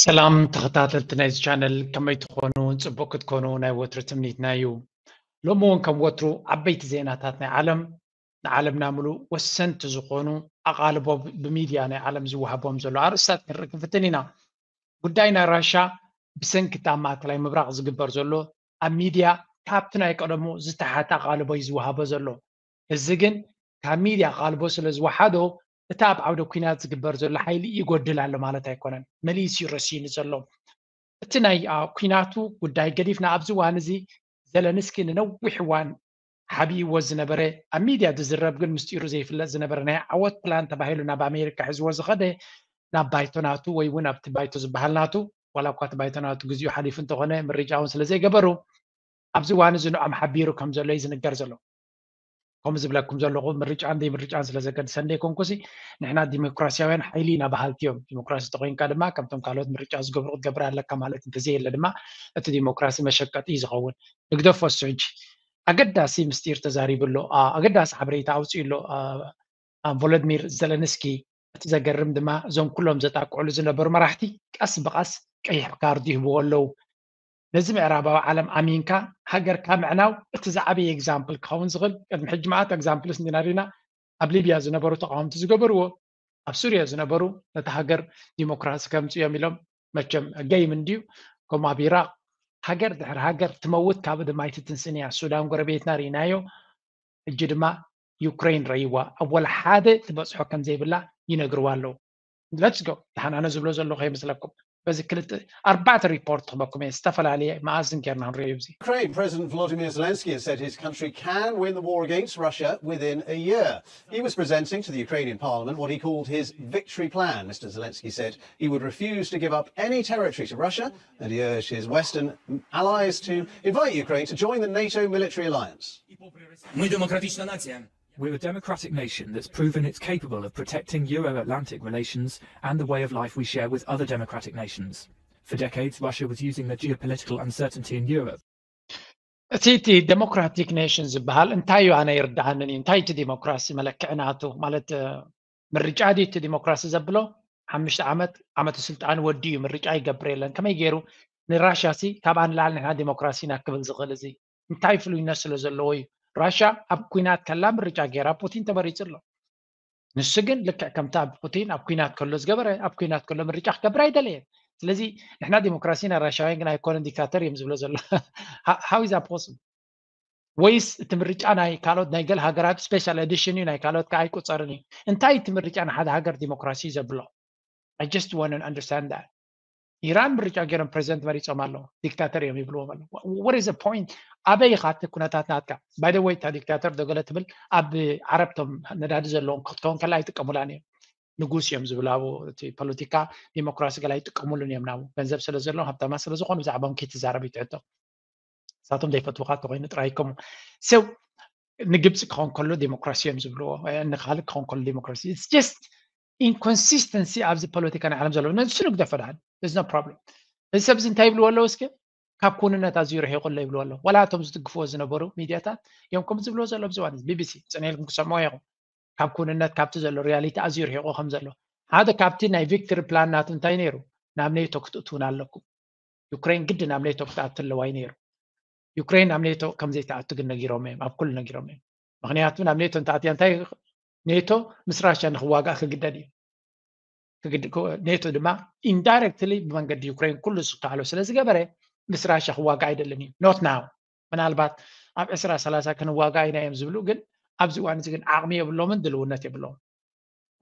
ሰላም ተኸታተልቲ ናይዚ ቻነል፣ ከመይ ትኾኑ? ጽቡቕ ክትኮኑ ናይ ወትሩ ትምኒትና እዩ። ሎሚ እውን ከም ወትሩ ዓበይቲ ዜናታት ናይ ዓለም፣ ንዓለምና ምሉእ ወሰንቲ ዝኾኑ ኣቓልቦ ብሚድያ ናይ ዓለም ዝወሃቦም ዘሎ ኣርእስታት ክንርኢ ክንፍትን ኢና። ጉዳይ ናይ ራሻ ብሰንኪ እቲ ኣብ ማእከላይ ምብራቕ ዝግበር ዘሎ ኣብ ሚድያ ካብቲ ናይ ቀደሙ ዝተሓተ ኣቓልቦ እዩ ዝወሃቦ ዘሎ። እዚ ግን ካብ ሚድያ ኣቓልቦ ስለ ዝወሓዶ እቲ ኣብ ዓውደ ኲናት ዝግበር ዘሎ ሓይሊ ይጎድል ኣሎ ማለት ኣይኮነን። መሊሱ እዩ ረሲኑ ዘሎ። እቲ ናይ አ፣ ኲናቱ ጉዳይ ገዲፍና ኣብዚ እዋን እዚ ዘለንስኪ ንነዊሕ እዋን ሓቢእዎ ዝነበረ ኣብ ሚድያ ዝዝረብ ግን ምስጢሩ ዘይፍለጥ ዝነበረ ናይ ዓወት ፕላን ተባሂሉ ናብ ኣሜሪካ ሒዝዎ ዝኸደ ናብ ባይቶ ናቱ ወይ እውን ኣብቲ ባይቶ ዝበሃል ናቱ ዋላ እኳ እቲ ባይቶ ናቱ ግዜኡ ሓሊፉ እንተኾነ ምርጫ እውን ስለ ዘይገበሩ ኣብዚ እዋን እዚ ንዖም ሓቢሩ ከም ዘሎ እዩ ዝንገር ዘሎ። ከምኡ ዝብለኩም ዘለኹ ምርጫን ዘይምርጫን ስለ ዘገድሰን ዘይኮንኩሲ ንሕና ዲሞክራሲያውያን ሓይሊ ኢና በሃልቲ እዮም። ዲሞክራሲ ተኮይንካ ድማ ከምቶም ካልኦት ምርጫ ዝገብሩ ክትገብር ኣለካ ማለት እንተዘየለ ድማ እቲ ዲሞክራሲ መሸቀጢ እዩ ዝኸውን። ንግደፎ እሱ ሕጂ ኣገዳሲ ምስጢር ተዛሪቡ ኣሎ። ኣ፣ ኣገዳሲ ሓበሬታ ኣውፅኡ ኣሎ። ኣ፣ ኣ፣ ቮሎድሚር ዘለንስኪ እቲ ዘገርም ድማ እዞም ኩሎም ዘጣቅዕሉ ዝነበሩ መራሕቲ ቀስ ብቐስ ቀይሕ ካርድ ይህብዎ ኣለዉ። ነዚ ምዕራባዊ ዓለም ኣሚንካ ሃገርካ ምዕናው እቲ ዝዓበየ ኤግዛምፕል ክኸውን ዝኽእል ቅድሚ ሕጂ መዓት ኤግዛምፕልስ እንዲና ሪና ኣብ ሊብያ ዝነበሩ ተቃወምቲ ዝገበርዎ ኣብ ሱርያ ዝነበሩ ነቲ ሃገር ዲሞክራሲ ከምፅኡ እዮም ኢሎም መቸም ገይም እንድዩ ከምኡ ኣብ ኢራቅ ሃገር ድሕሪ ሃገር ትመውት ካብ ድማ ኣይትትንስን እያ ሱዳን ጎረቤትና ርኢናዮ ሕጂ ድማ ዩክሬን ረይዋ ኣብ ወላ ሓደ ትበፅሖ ከም ዘይብላ ይነግርዋ ኣለዉ let's go ደሓን ኣነ ዝብሎ ዘለኹ ይመስለኩም በዚ ክልተ ኣርባዕተ ሪፖርት ክበኩም እየ ዝተፈላለየ መኣዝን ጌርና ክንሪኦ እዩ እዚ Ukraine President Volodymyr Zelensky has said his country can win the war against Russia within a year. He was presenting to the Ukrainian parliament what he called his victory plan. Mister Zelensky said he would refuse to give up any territory to Russia, and he urged his Western allies to invite Ukraine to join the NATO military alliance. Мы демократична нація. We're a democratic nation that's proven it's capable of protecting Euro Atlantic relations and the way of life we share with other democratic nations. For decades, Russia was using the geopolitical uncertainty in Europe. እቲ እቲ ዴሞክራቲክ ኔሽን ዝበሃል እንታይ እዩ ኣነ ይርድኣንን እዩ እንታይ እቲ ዲሞክራሲ መለክዒ ናቱ ማለት ምርጫ ድዩ እቲ ዲሞክራሲ ዘብሎ ሓሙሽተ ዓመት ዓመተ ስልጣን ወዲ እዩ ምርጫ ይገብር የለን ከመይ ገይሩ ንራሽያ ሲ ካብ ኣንላዕሊ ንሕና ዲሞክራሲ ኢና ክብል ዝኽእል እዚ እንታይ ፍሉይነት ስለ ዘለዎ እዩ ራሽያ ኣብ ኩናት ከላ ምርጫ ገይራ ፑቲን ተመሪፁ ኣሎ ንሱ ግን ልክዕ ከምቲ ኣብ ፑቲን ኣብ ኩናት ከሎ ዝገበረ ኣብ ኩናት ከሎ ምርጫ ክገብር ኣይደለየን ስለዚ ንሕና ዲሞክራሲ ናይ ራሽያውያን ግን ኣይኮነን ዲክታተር እዮም ዝብሎ ዘሎ how is that possible ወይስ እቲ ምርጫ ናይ ካልኦት ናይ ገለ ሃገራት special edition እዩ ናይ ካልኦት ከዓ ኣይቁፀርን እዩ እንታይ እቲ ምርጫ ንሓደ ሃገር ዲሞክራሲ እዩ ዘብሎ I just want to understand that ኢራን ምርጫ ገይሮም ፕሬዚደንት መሪፆም ኣለዉ ዲክታተር እዮም ይብልዎም ኣለዉ what is the point ኣበይ ኢኻ እቲ ኩነታት ናትካ by the way እታ ዲክታተር ዶ ገለ ትብል ኣብ ዓረብ ቶም ነዳዲ ዘለዎም ክትከውን ከላ ኣይጥቀሙላን እዮም ንጉስ እዮም ዝብሉ ኣብኡ እቲ ፖለቲካ ዲሞክራሲ ገላ ኣይጥቀሙሉን እዮም ናብኡ ገንዘብ ስለ ዘለዎም ሃብታማት ስለ ዝኾኑ ብዛዕባኦም ከይትዛረብ እዩ ትሕቶ ንሳቶም ዘይፈትውኻ እንተኮይኑ ጥራይ ከምኡ so ንግብፂ ክኸውን ከሎ ዲሞክራሲ እዮም ዝብልዎ ንካልእ ክኸውን ከሎ ዲሞክራሲ it's just inconsistency ኣብዚ ፖለቲካ ናይ ዓለም ዘሎ ንሱ ንግደፎ ደሓን there's no problem እዚ ሰብ እዚ እንታይ ይብልዎ ኣለዉ እስኪ ካብ ኩንነት ኣዝዩ ርሒቁ ኣሎ ይብልዎ ኣለዉ ዋላ እቶም ዝድግፍዎ ዝነበሩ ሚድያታት እዮም ከም ዝብልዎ ዘሎ ኣብዚ ዋን ቢቢሲ ፅንኤልኩም ክሰምዖ ኢኹም ካብ ኩንነት ካብቲ ዘሎ ሪያሊቲ ኣዝዩ ርሒቁ ከም ዘሎ ሓደ ካብቲ ናይ ቪክቶሪ ፕላን ናቱ እንታይ ነይሩ ናብ ኔቶ ክትእትውና ኣለኩም ዩክሬን ግዲ ናብ ኔቶ ክትኣቱ ኣለዋ እዩ ነይሩ ዩክሬን ናብ ኔቶ ከም ዘይትኣቱ ግን ነጊሮም እዮም ኣብ ኩሉ ነጊሮም እዮም ምክንያቱ ናብ ኔቶ እንተኣትያ እንታይ ኔቶ ምስ ራሽያ ንክዋጋእ ክግደድ እዩ ኔቶ ድማ indirectly ብመንገዲ ዩክሬን ኩሉ ዝከኣሎ ስለ ዝገበረ ምስ ራሽያ ክዋጋእ ኣይደልን እዩ not now ምናልባት ኣብ ዕስራ ሰላሳ ክንዋጋእ ኢና እዮም ዝብሉ ግን ኣብዚ እዋን እዚ ግን ዓቕሚ የብሎምን ድልውነት የብሎምን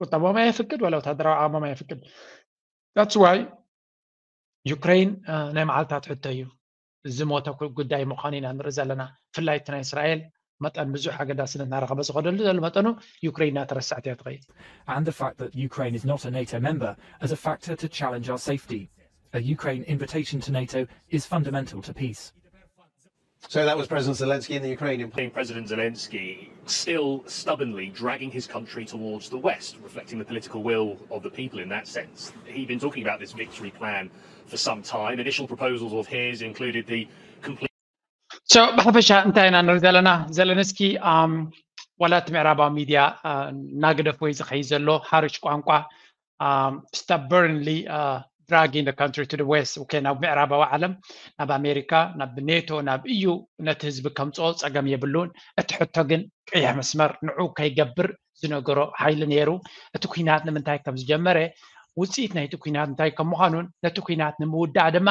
ቁጠቦም ኣየፍቅድ ወላ ወታደራዊ ዓቕሞም ኣየፍቅድ that's why ዩክሬን ናይ መዓልታት ሕቶ እዩ ዝሞተ ጉዳይ ምዃኑ ኢና ንርኢ ዘለና ብፍላይ እቲ ናይ እስራኤል መጠን ብዙሕ ኣገዳስነት እናረኸበ ዝኸደሉ ዘሎ መጠኑ ዩክሬን እናተረሳዕት እያ ትኸይድ And the fact that Ukraine is not a NATO member as a factor to challenge our safety. A Ukraine invitation to NATO is fundamental to peace. So that was President Zelensky in the Ukrainian. President Zelensky still stubbornly dragging his country towards the West, reflecting the political will of the people in that sense. He'd been talking about this victory plan for some time. Initial proposals of his included the complete. So ብሓፈሻ እንታይ ኢና ንርኢ ዘለና ዘለንስኪ ዋላ እቲ ምዕራባዊ ሚድያ እናገደፍዎ እዩ ዝኸይድ ዘሎ ሓርሽ ቋንቋ stubbornly dragging the country to the west, okay፣ ናብ ምዕራባዊ ዓለም፣ ናብ ኣሜሪካ፣ ናብ ኔቶ፣ ናብ ኢዩ፣ ነቲ ህዝቢ ከምፅኦ ፀገም የብሉን። እቲ ሕቶ ግን ቀይሕ መስመር ንዑ ከይገብር ዝነገሮ ሓይሊ ነይሩ። እቲ ኩናት ንምንታይ ከም ዝጀመረ፣ ውፅኢት ናይቲ ኩናት እንታይ ከም ምዃኑን ነቲ ኩናት ንምውዳእ ድማ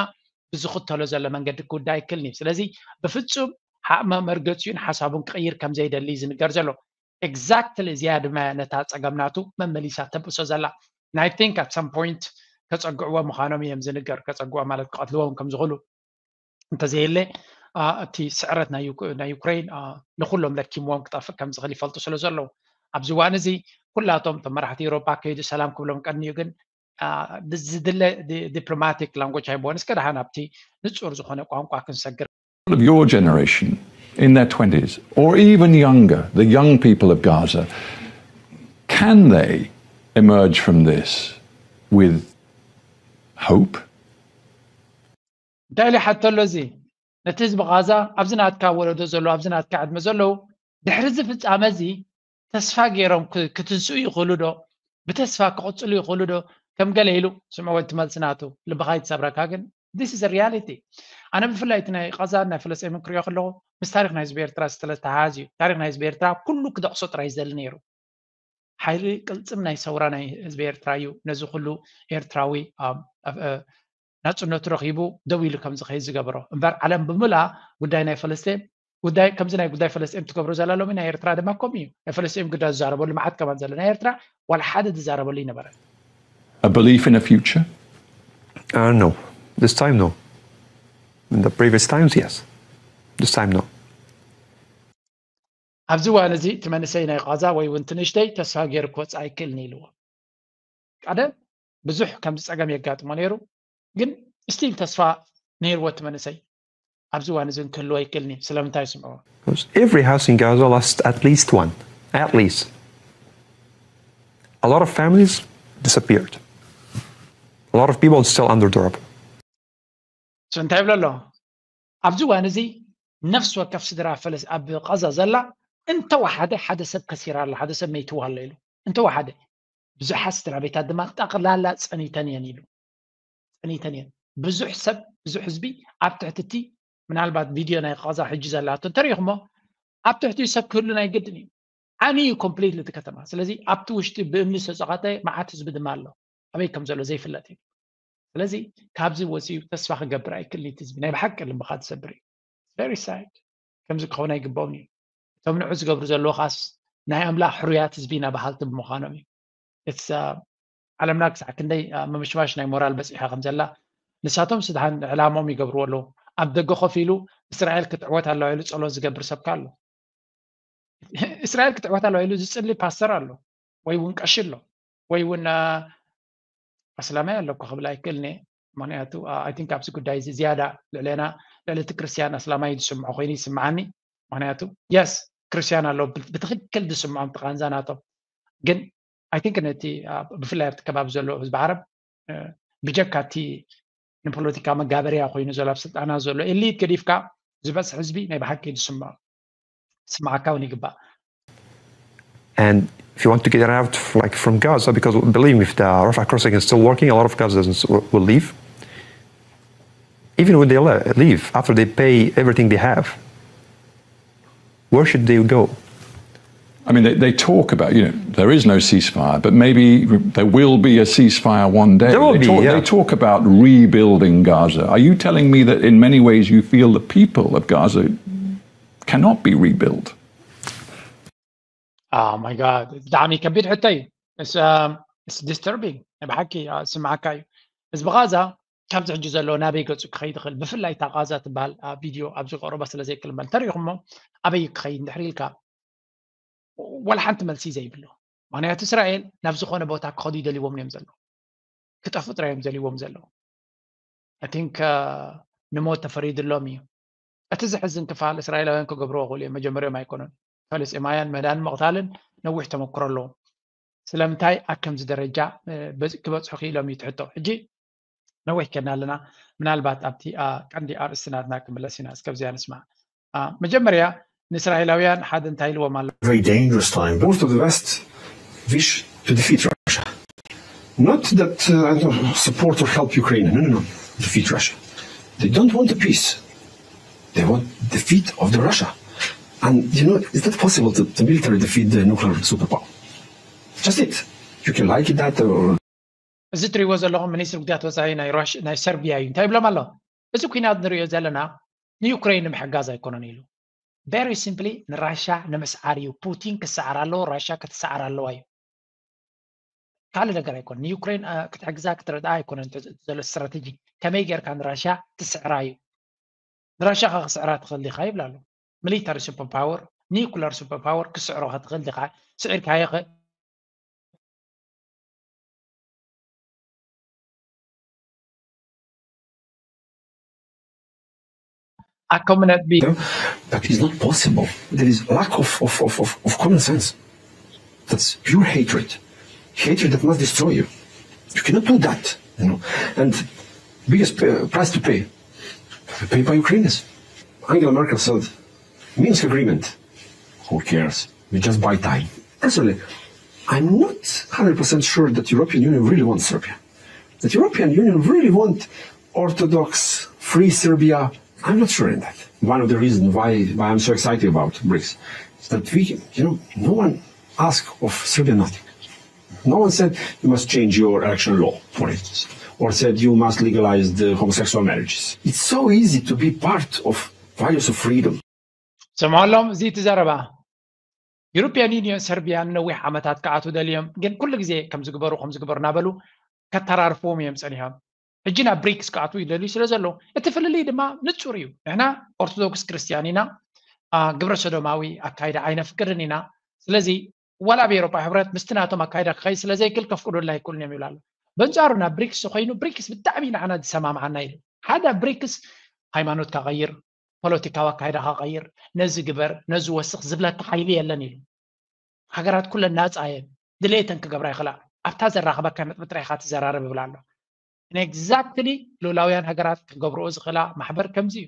ብዝኽተሎ ዘሎ መንገዲ ክውዳእ ይክእል እዩ። ስለዚ ብፍፁም ሓቕመ መርገፂኡን ሓሳቡን ክቕይር ከም ዘይደሊ ዝንገር ዘሎ። Exactly እዚኣ ድማ ነታ ፀገም ናቱ መመሊሳ ተብእሶ ዘላ። ናይ think at some point ከፀግዕዎ ምዃኖም እዮም ዝንገር። ከፀግዕዎ ማለት ክቐትልዎም ከም ዝኽእሉ እንተዘየለ እቲ ስዕረት ናይ ዩክሬን ንኩሎም ለኪምዎም ክጠፍእ ከም ዝኽእል ይፈልጡ ስለ ዘለዉ ኣብዚ እዋን እዚ ኩላቶም እቶም መራሕቲ ኤውሮጳ ከይዱ ሰላም ክብሎም ቀንዩ ግን ዝድለ diplomatic language ኣይቦን እስከ ደሓን ኣብቲ ንፁር ዝኾነ ቋንቋ ክንሰግር of your generation in their twenties or even younger, the young people of Gaza, can they emerge from this with hope? እንታይ ኢሉ ይሓቶ ኣሎ እዚ ነቲ ህዝቢ ቃዛ ኣብዚ ናትካ ወለዶ ዘለዉ ኣብዚ ናትካ ዕድመ ዘለዉ ድሕሪ እዚ ፍጻመ እዚ ተስፋ ገይሮም ክትንስኡ ይኽእሉ ዶ ብተስፋ ክቕፅሉ ይኽእሉ ዶ ከም ገለ ኢሉ ስምዕዎ እቲ መልሲ ናቱ ልብኻ ይትሰብረካ ግን this is reality ኣነ ብፍላይ እቲ ናይ ቃዛ ናይ ፍለስጤምን ክሪኦ ከለኹ ምስ ታሪክ ናይ ህዝቢ ኤርትራ ስለተሓዝ እዩ ታሪክ ናይ ህዝቢ ኤርትራ ኩሉ ክደቕሶ ጥራይ ዝደሊ ነይሩ ሓይሊ ቅልፅም ናይ ሰውራ ናይ ህዝቢ ኤርትራ እዩ ነዚ ኩሉ ኤርትራዊ ናፅነቱ ረኺቡ ደው ኢሉ ከም ዝኸይድ ዝገበሮ እምበር ዓለም ብምልኣ ጉዳይ ናይ ፈለስጤን ጉዳይ ከምዚ ናይ ጉዳይ ፈለስጤን ትገብሮ ዘላ ሎሚ ናይ ኤርትራ ድማ ከምኡ እዩ ናይ ፈለስጤን ጉዳይ ዝዛረበሉ መዓት ከማን ዘሎ ናይ ኤርትራ ዋላ ሓደ ዝዛረበሉ ይነበረ A belief in a future? Uh, no. This time, no. In the previous times, yes. This time, no. ኣብዚ እዋን እዚ እቲ መንእሰይ ናይ ቃዛ ወይ እውን ትንሽተይ ተስፋ ገይሩ ክወፅእ ኣይክእልን ኢልዎ ቀደም ብዙሕ ከምዚ ፀገም የጋጥሞ ነይሩ ግን ስቲል ተስፋ ነይርዎ እቲ መንእሰይ ኣብዚ እዋን እዚ ክህልዎ ኣይክእልን እዩ ስለምንታይ ስምዕዎ Because every house in Gaza lost at least one. At least. A lot of families disappeared. A lot of people are still under the rubble. So እንታይ ይብሎ ኣሎ ኣብዚ እዋን እዚ ነፍሲ ወከፍ ስድራ ፈለስ ኣብ ቃዛ ዘላ እንተወሓደ ሓደ ሰብ ከሲራ ኣላ ሓደ ሰብ መይትዋ ኣሎ ኢሉ እንተወሓደ ብዙሓት ስድራ ቤታት ድማ ጠቕላላ ፀኒተን እየን ኢሉ ፀኒተን እየን ብዙሕ ሰብ ብዙሕ ህዝቢ ኣብ ትሕቲ እቲ ምናልባት ቪድዮ ናይ ቃዛ ሕጂ ዘላቶ እንተሪኢኹሞ ኣብ ትሕቲ ሰብ ክህሉ ናይ ግድን እዩ ዓንዩ ኮምፕሊትሊ እቲ ከተማ ስለዚ ኣብቲ ውሽጢ ብእምኒ ዝተፀቐተ መዓት ህዝቢ ድማ ኣሎ ኣበይ ከም ዘሎ ዘይፍለጥ እዩ ስለዚ ካብዚ ወፂኡ ተስፋ ክገብር ኣይክእል እቲ ህዝቢ ናይ ብሓቂ ልምኻ ትሰብር እዩ very sad ከምዚ ክኸውን ኣይግባውን እዩ እቶም ንዑ ዝገብሩ ዘለዉ ካስ ናይ ኣምላኽ ሕሩያት ህዝቢ ኢና በሃልቲ ብምዃኖም እዩ ዓለምና ክሳዕ ክንደይ ምምሽማሽ ናይ ሞራል በፂሓ ከም ዘላ ንሳቶም ስድሓን ዕላሞም ይገብርዎ ኣለዉ ኣብ ደገ ኮፍ ኢሉ እስራኤል ክትዕወት ኣለዋ ኢሉ ፀሎት ዝገብር ሰብካ ኣሎ እስራኤል ክትዕወት ኣለዋ ኢሉ ዝፅሊ ፓስተር ኣሎ ወይ እውን ቀሺ ኣሎ ወይ እውን ኣስላማይ ኣለኩ ክብል ኣይክእልኒ ምክንያቱ ኣይ ቲንክ ኣብዚ ጉዳይ እዚ ዝያዳ ልዕሌና ልዕሊ እቲ ክርስትያን ኣስላማይ ዝስምዖ ኮይኑ ይስምዓኒ ምክንያቱ የስ ክርስትያን ኣሎ ብትክክል ዝስምዖም ተቃንዛ ናቶም ግን ኣይ ቲንክ ነቲ ብፍላይ ኣብቲ ከባቢ ዘሎ ህዝቢ ዓረብ ብጀካ እቲ ንፖለቲካ መጋበርያ ኮይኑ ዘሎ ኣብ ስልጣና ዘሎ ኤሊት ገዲፍካ ዝበፅሕ ህዝቢ ናይ ብሓቂ ዝስምዖ ስምዓካ እውን ይግባእ And if you want to get out, like from Gaza, because believe me, if the Rafah crossing is still working, a lot of Gazans will leave. Even when they leave, after they pay everything they have, where should they go? I mean, they, they talk about, you know, there is no ceasefire, but maybe there will be a ceasefire one day. There will they, be, talk, yeah. They talk about rebuilding Gaza. Are you telling me that in many ways you feel the people of Gaza cannot be rebuilt? Oh my God. ብጣዕሚ ከቢድ ሕቶ እዩ። It's, um, it's disturbing. ናይ ብሓቂ ስምዓካ እዩ። ህዝቢ ቃዛ ካብዚ ሕጂ ዘሎ ናበይ ገፁ ክኸይድ ይኽእል ብፍላይ እታ ቃዛ ትበሃል ቪድዮ ኣብዚ ቀረባ ስለ ዘይክልመል ተሪኢኹሞ ኣበይ ክኸይድ እንድሕር ኢልካ ወላ ሓንቲ መልሲ ዘይብሉ ምክንያቱ እስራኤል ናብ ዝኾነ ቦታ ክኸዱ ይደልዎም እዮም ዘለዉ ክጠፉ ጥራይ እዮም ዘልዎም ዘለዉ I think ንሞት ተፈሪድሎም እዩ እቲ ዝሕዝን ክፋል እስራኤላውያን ክገብርዎ ክእሉ እዮም መጀመሪዮም ኣይኮኑን ፈለስጢማውያን ምህዳንን ምቕታልን ነዊሕ ተመክሮ ኣለዎም ስለምንታይ ኣብ ከምዚ ደረጃ ክበፅሑ ክኢሎም እዩ ትሕቶ ሕጂ ነዊሕ ከና ኣለና ምናልባት ኣብቲ ቀንዲ ኣርእስቲ ናትና ክምለስ ኢና እስከብዚኣ ንስማ መጀመርያ ንእስራኤላውያን ሓደ እንታይ ኢልዎም ኣሎ Very dangerous time. Most of the West wish to defeat Russia. Not that uh, I don't support or help Ukraine. No, no, no. Defeat Russia. They don't want the peace. They want defeat of the Russia. And you know, is that possible to, to military defeat the nuclear superpower? Just it. You can like it that or እዚ እትሪእዎ ዘለኹም ሚኒስትሪ ጉዳያት ወፃኢ ናይ ራሽ ናይ ሰርቢያ እዩ። እንታይ ይብሎም ኣሎ? እዚ ኩናት ንሪኦ ዘለና ንዩክሬን ንምሕጋዝ ኣይኮነን ኢሉ። Very simply ንራሻ ንምስዓር እዩ። ፑቲን ክሰዓር ኣለዎ፣ ራሻ ክትሰዓር ኣለዋ እዩ። ካልእ ነገር ኣይኮነን። ንዩክሬን ክትሕግዛ ክትረድኣ ኣይኮነን ዘሎ ስትራቴጂ። ከመይ ጌርካ ንራሻ ትስዕራ እዩ። ንራሻ ከ ክስዕራ ትኽእል ዲኻ ይብል ኣሎ። ሚሊታሪ ሱፐር ፓወር፣ ኒኩለር ሱፐር ፓወር ክስዕሮ ከ ትኽእል ዲኻ? ስዒርካዮ ከ? ኣኮምነት ቢ That is not possible. There is lack of, of, of, of, of common sense. That's pure hatred. Hatred that must destroy you. You cannot do that. You know? And biggest uh, price to pay, pay by Ukrainians. Angela Merkel said, Minsk agreement, who cares? We just buy time. Personally, I'm not one hundred percent sure that European Union really wants Serbia. That European Union really want Orthodox, free Serbia. I'm not sure in that. One of the reasons why, why I'm so excited about BRICS is that we, you know, no one asked of Serbia nothing. No one said you must change your election law, for instance, or said you must legalize the homosexual marriages. It's so easy to be part of values of freedom. ስምዖሎም፣ እዚ እቲ ዘረባ ዩሮፒያን ዩኒየን ሰርቢያ ንነዊሕ ዓመታት ክኣትዉ ደልዮም፣ ግን ኩሉ ግዜ ከም ዝግበሩ ከም ዝግበሩ እናበሉ ከተራርፍዎም እዮም ጸኒሖም። ሕጂ ናብ ብሪክስ ክኣትዉ ይደልዩ ስለ ዘለዉ፣ እቲ ፍልልይ ድማ ንጹር እዩ። ንሕና ኦርቶዶክስ ክርስትያን ኢና፣ ግብረ ሰዶማዊ ኣካይዳ ኣይነፍቅድን ኢና። ስለዚ ዋላ ኣብ ኤውሮጳ ሕብረት ምስቲ ናቶም ኣካይዳ ክኸይድ ስለ ዘይክእል ከፍቅዱልና ኣይክእሉን እዮም ይብሉ ኣሎ። በንጻሩ ናብ ብሪክስ ኮይኑ ብሪክስ ብጣዕሚ ንዓና ዝሰማምዓና ኢሉ። ሓደ ኣብ ብሪክስ ሃይማኖትካ ቀይር፣ ፖለቲካዊ ኣካይዳኻ ቀይር፣ ነዚ ግበር፣ ነዚ ወስኽ ዝብለካ ሓይሊ የለን ኢሉ። ሃገራት ኩለን ናጻ እየን፣ ድሌተን ክገብራ ይኽእላ። ኣብታ ዘራኽበካ ነጥቢ ጥራይ ኢኻ ትዘራረብ ይብል ኣሎ። ኤግዛክትሊ ሉላውያን ሃገራት ክገብርኦ ዝኽእላ ማሕበር ከምዚ እዩ።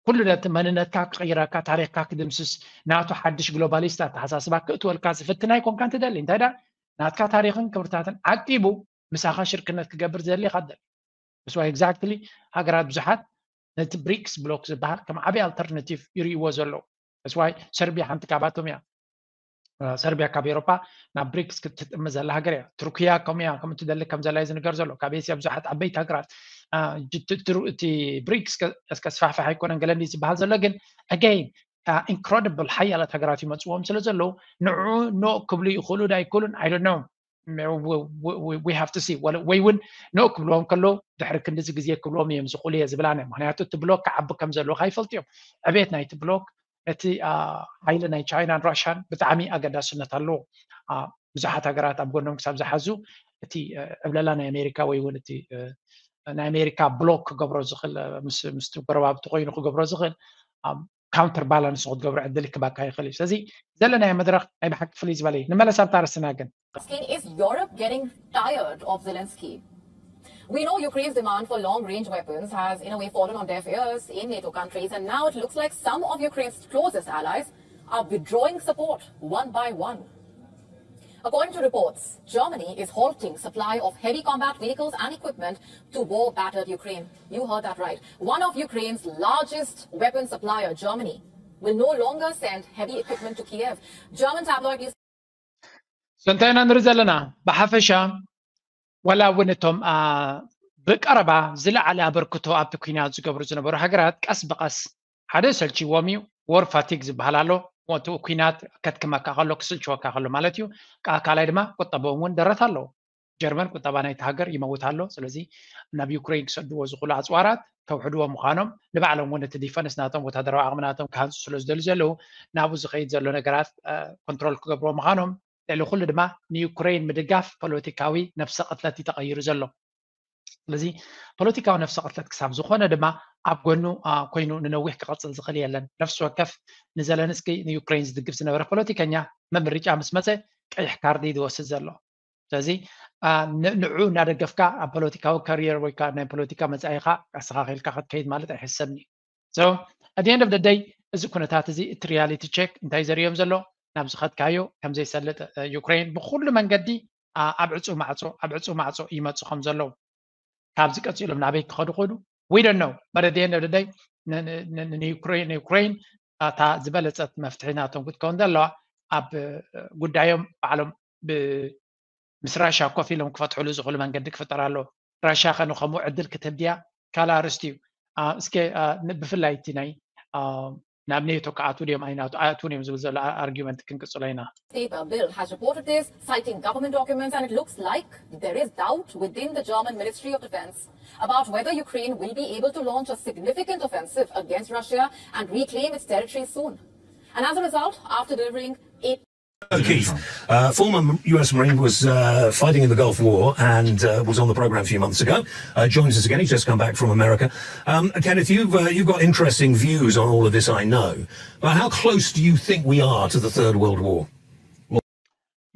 ኩሉ ነቲ መንነትካ ክቕይረካ፣ ታሪኽካ ክድምስስ፣ ናቱ ሓድሽ ግሎባሊስት ኣተሓሳስባ ክእትወልካ ዝፍትን ኣይኮንካን ትደሊ። እንታይ ደኣ ናትካ ታሪኽን ክብርታትን ዓቂቡ ምሳኻ ሽርክነት ክገብር ዝደሊ ኢኻ ትደሊ። That's why exactly ሃገራት ብዙሓት ነቲ ብሪክስ ብሎክ ዝበሃል ከም ዓብዪ ኣልተርናቲቭ ይርእይዎ ዘለዉ። That's why ሰርቢያ ሓንቲ ካብኣቶም እያ። ሰርቢያ ካብ ኤውሮፓ ናብ ብሪክስ ክትጥምት ዘላ ሃገር እያ። ቱርክያ ከምኡ እያ፣ ከምኡ ትደሊ ከም ዘላ እዩ ዝንገር ዘሎ። ካብ ኤስያ ብዙሓት ዓበይቲ ሃገራት እቲ ብሪክስ ከስፋሕፍሕ ኣይኮነን ገለ እንዲ ዝበሃል ዘሎ፣ ግን ኣገይን ኢንክረዲብል ሓያላት ሃገራት ይመፅዎም ስለ ዘለዉ ንዑ ኖ ክብሉ ይኽእሉ ዶ ኣይክእሉን I don't know። We have to see። ወይ እውን ኖ ክብልዎም ከሎ ድሕሪ ክንድዚ ግዜ ክብልዎም እዮም ዝኽእሉ እየ ዝብላነ። ምክንያቱ እቲ ብሎክ ክዓቢ ከም ዘለዎ ከይፈልጡ እዮም። ዕቤት ናይቲ ብሎክ ነቲ ሓይሊ ናይ ቻይናን ራሽያን ብጣዕሚ ኣገዳስነት ኣለዎ። ብዙሓት ሃገራት ኣብ ጎኖም ክሳብ ዝሓዙ እቲ ዕብለላ ናይ ኣሜሪካ ወይ እውን እቲ ናይ ኣሜሪካ ብሎክ ክገብሮ ዝኽእል ምስቲ ጎረባብቲ ኮይኑ ክገብሮ ዝኽእል ካውንተር ባላንስ ክትገብሮ ዕድል ክባካ ይኽእል እዩ። ስለዚ ዘለናዮ መድረኽ ናይ ብሓቂ ፍልይ ዝበለ እዩ። ንመለስ ኣብታ ኣርእስትና ግን Asking, is Europe getting tired of Zelensky? We know Ukraine's demand for long range weapons has, in a way, fallen on deaf ears in NATO countries, and now it looks like some of Ukraine's closest allies are withdrawing support one by one. According to reports, Germany is halting supply of heavy combat vehicles and equipment to war battered Ukraine. You heard that right. One of Ukraine's largest weapon supplier, Germany, will no longer send heavy equipment to Kiev. German tabloid news ሰንታይ ኢና ንርኢ ዘለና። ብሓፈሻ ዋላ እውን እቶም ብቀረባ ዝለዓለ ኣበርክቶ ኣብቲ ኩናት ዝገብሩ ዝነበሩ ሃገራት ቀስ ብቀስ ሓደ ሰልችዎም እዩ። ወር ፋቲግ ዝበሃል ኣሎ። እቲ ኩናት ከድክመካ ከሎ ክስልችወካ ከሎ ማለት እዩ። ካልኣይ ድማ ቁጠቦም እውን ደረት ኣለዎ። ጀርመን ቁጠባ ናይቲ ሃገር ይመውት ኣሎ። ስለዚ ናብ ዩክሬን ክሰድዎ ዝኽእሉ ኣፅዋራት ከውሕድዎ ምዃኖም፣ ንባዕሎም እውን እቲ ዲፈንስ ናቶም ወታደራዊ ዓቕሚ ናቶም ክሃንፁ ስለ ዝደልዩ ዘለዉ ናብኡ ዝኸይድ ዘሎ ነገራት ኮንትሮል ክገብርዎ ምዃኖም፣ ልዕሊ ኩሉ ድማ ንዩክሬን ምድጋፍ ፖለቲካዊ ነብሰ ቅትለት እዩ ተቐይሩ ዘሎ። ስለዚ ፖለቲካዊ ነፍሲ ቅትለት ክሳብ ዝኾነ ድማ ኣብ ጎኑ ኮይኑ ንነዊሕ ክቐፅል ዝኽእል የለን። ነፍሲ ወከፍ ንዘለንስኪ ንዩክሬን ዝድግፍ ዝነበረ ፖለቲከኛ መምርጫ ምስ መፀ ቀይሕ ካርዲ ዝወስድ ዘሎ። ስለዚ ንዑ እናደገፍካ ኣብ ፖለቲካዊ ካሪየር ወይ ከዓ ናይ ፖለቲካ መፃኢኻ ኣስተኻኺልካ ክትከይድ ማለት ኣይሕሰብን እዩ። So at the end of the day እዚ ኩነታት እዚ እቲ ሪያሊቲ ቼክ እንታይ ዘርእዮም ዘሎ ናብ ዝኸድካዮ ከም ዘይሰልጥ ዩክሬን ብኩሉ መንገዲ ኣብ ዕፁ ማዕፆ ኣብ ዕፁ ማዕፆ ይመፁ ከም ዘለዉ ካብዚ ቀፂሎም ናበይ ክኸዱ ክዱ ዊደን ነው በረድየን ደደይ ንዩክሬን እታ ዝበለፀት መፍትሒ ናቶም ክትከውን ዘለዋ ኣብ ጉዳዮም ባዕሎም ምስ ራሻ ኮፍ ኢሎም ክፈትሕሉ ዝኽእሉ መንገዲ ክፍጠር ኣሎ። ራሻ ከ ንኸምኡ ዕድል ክትህብ ድያ? ካልእ ኣርእስቲ እዩ። እስከ ብፍላይ እቲ ናይ ናብ ኔቶ ክኣትዉ ድዮም ኣይኣትዉን እዮም ዝብል ዘሎ ኣርጊመንት ክንቅፅሎ ኢና። Bill has reported this, citing government documents, and it looks like there is doubt within the German Ministry of Defense about whether Ukraine will be able to launch a significant offensive against Russia and reclaim its territory soon. And as a result, after delivering a Keith, uh, former U S Marine, was uh, fighting in the Gulf War and uh, was on the program a few months ago. Uh, joins us again. He's just come back from America. Um, Kenneth, you've uh, you've got interesting views on all of this, I know. But how close do you think we are to the Third World War?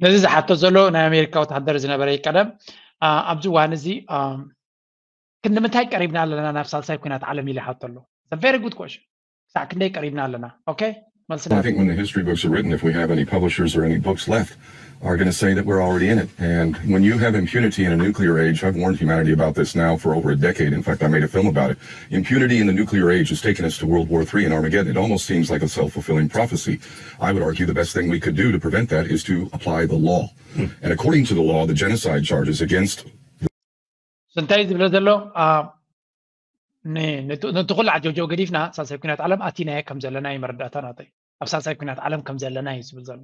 ነዚ ዝሓቶ ዘሎ ናይ ኣሜሪካ ወታደር ዝነበረ ቀደም ኣብዚ እዋን እዚ ክንዲ ምንታይ ቀሪብና ኣለና ናብ ሳልሳይ ኩናት ዓለም ኢለ ሓቶ ኣሎ። Very good question። ክሳዕ ክንደይ ቀሪብና ኣለና? ኦኬ መልስና I think when the history books are written, if we have any publishers or any books left, are going to say that we're already in it. And when you have impunity in a nuclear age, I've warned humanity about this now for over a decade. In fact, I made a film about it. Impunity in the nuclear age has taken us to World War three and Armageddon. It almost seems like a self fulfilling prophecy. I would argue the best thing we could do to prevent that is to apply the law. And according to the law, the genocide charges against እንታይ ዝብለ ዘሎ ነቲ ኩሉ ዓጀውጀው ገዲፍና ሳልሳይ ኩናት ዓለም ኣቲናዮ ከም ዘለና እዩ መረዳእታ ናተይ። ኣብ ሳልሳይ ኩናት ዓለም ከም ዘለና እዩ ዝብል ዘሎ።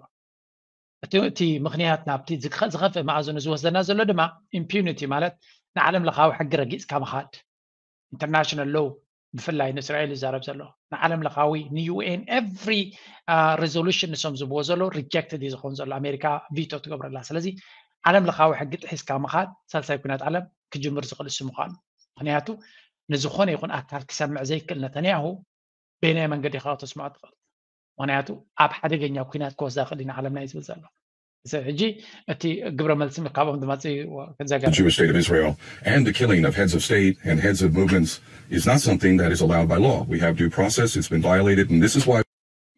እቲ ምኽንያት ናብቲ ዝኸፍእ መኣዝኑ ዝወስደና ዘሎ ድማ ኢምፒዩኒቲ ማለት ንዓለም ለኻዊ ሕጊ ረጊፅካ ምኻድ። ኢንተርናሽናል ሎው ብፍላይ ንእስራኤል ይዛረብ ዘሎ ንዓለም ለኻዊ ንዩኤን ኤቭሪ ሬዞሉሽን ንሶም ዝብዎ ዘሎ ሪጀክትድ እዩ ዝኸውን ዘሎ ኣሜሪካ ቪቶ ትገብረላ። ስለዚ ዓለም ለኻዊ ሕጊ ጥሒስካ ምኻድ ሳልሳይ ኩናት ዓለም ክጅምር ዝኽእል እሱ ምዃኑ ምኽንያቱ ንዝኾነ ይኹን ኣካል ክሰምዕ ዘይክእል ነተንያሁ በየናይ መንገዲ ኢኻ ከተስምዖ ትኽእል? ምኽንያቱ ኣብ ሓደገኛ ኩናት ክወስዳ ክእል ኢና ዓለምና እዩ ዝብል ዘሎ። ሕጂ እቲ ግብረ መልሲ ካብኦም ዝመፅእ እዩ ክዘገብ Jewish state of Israel and the killing of heads of state and heads of movements is not something that is allowed by law. We have due process. It's been violated, and this is why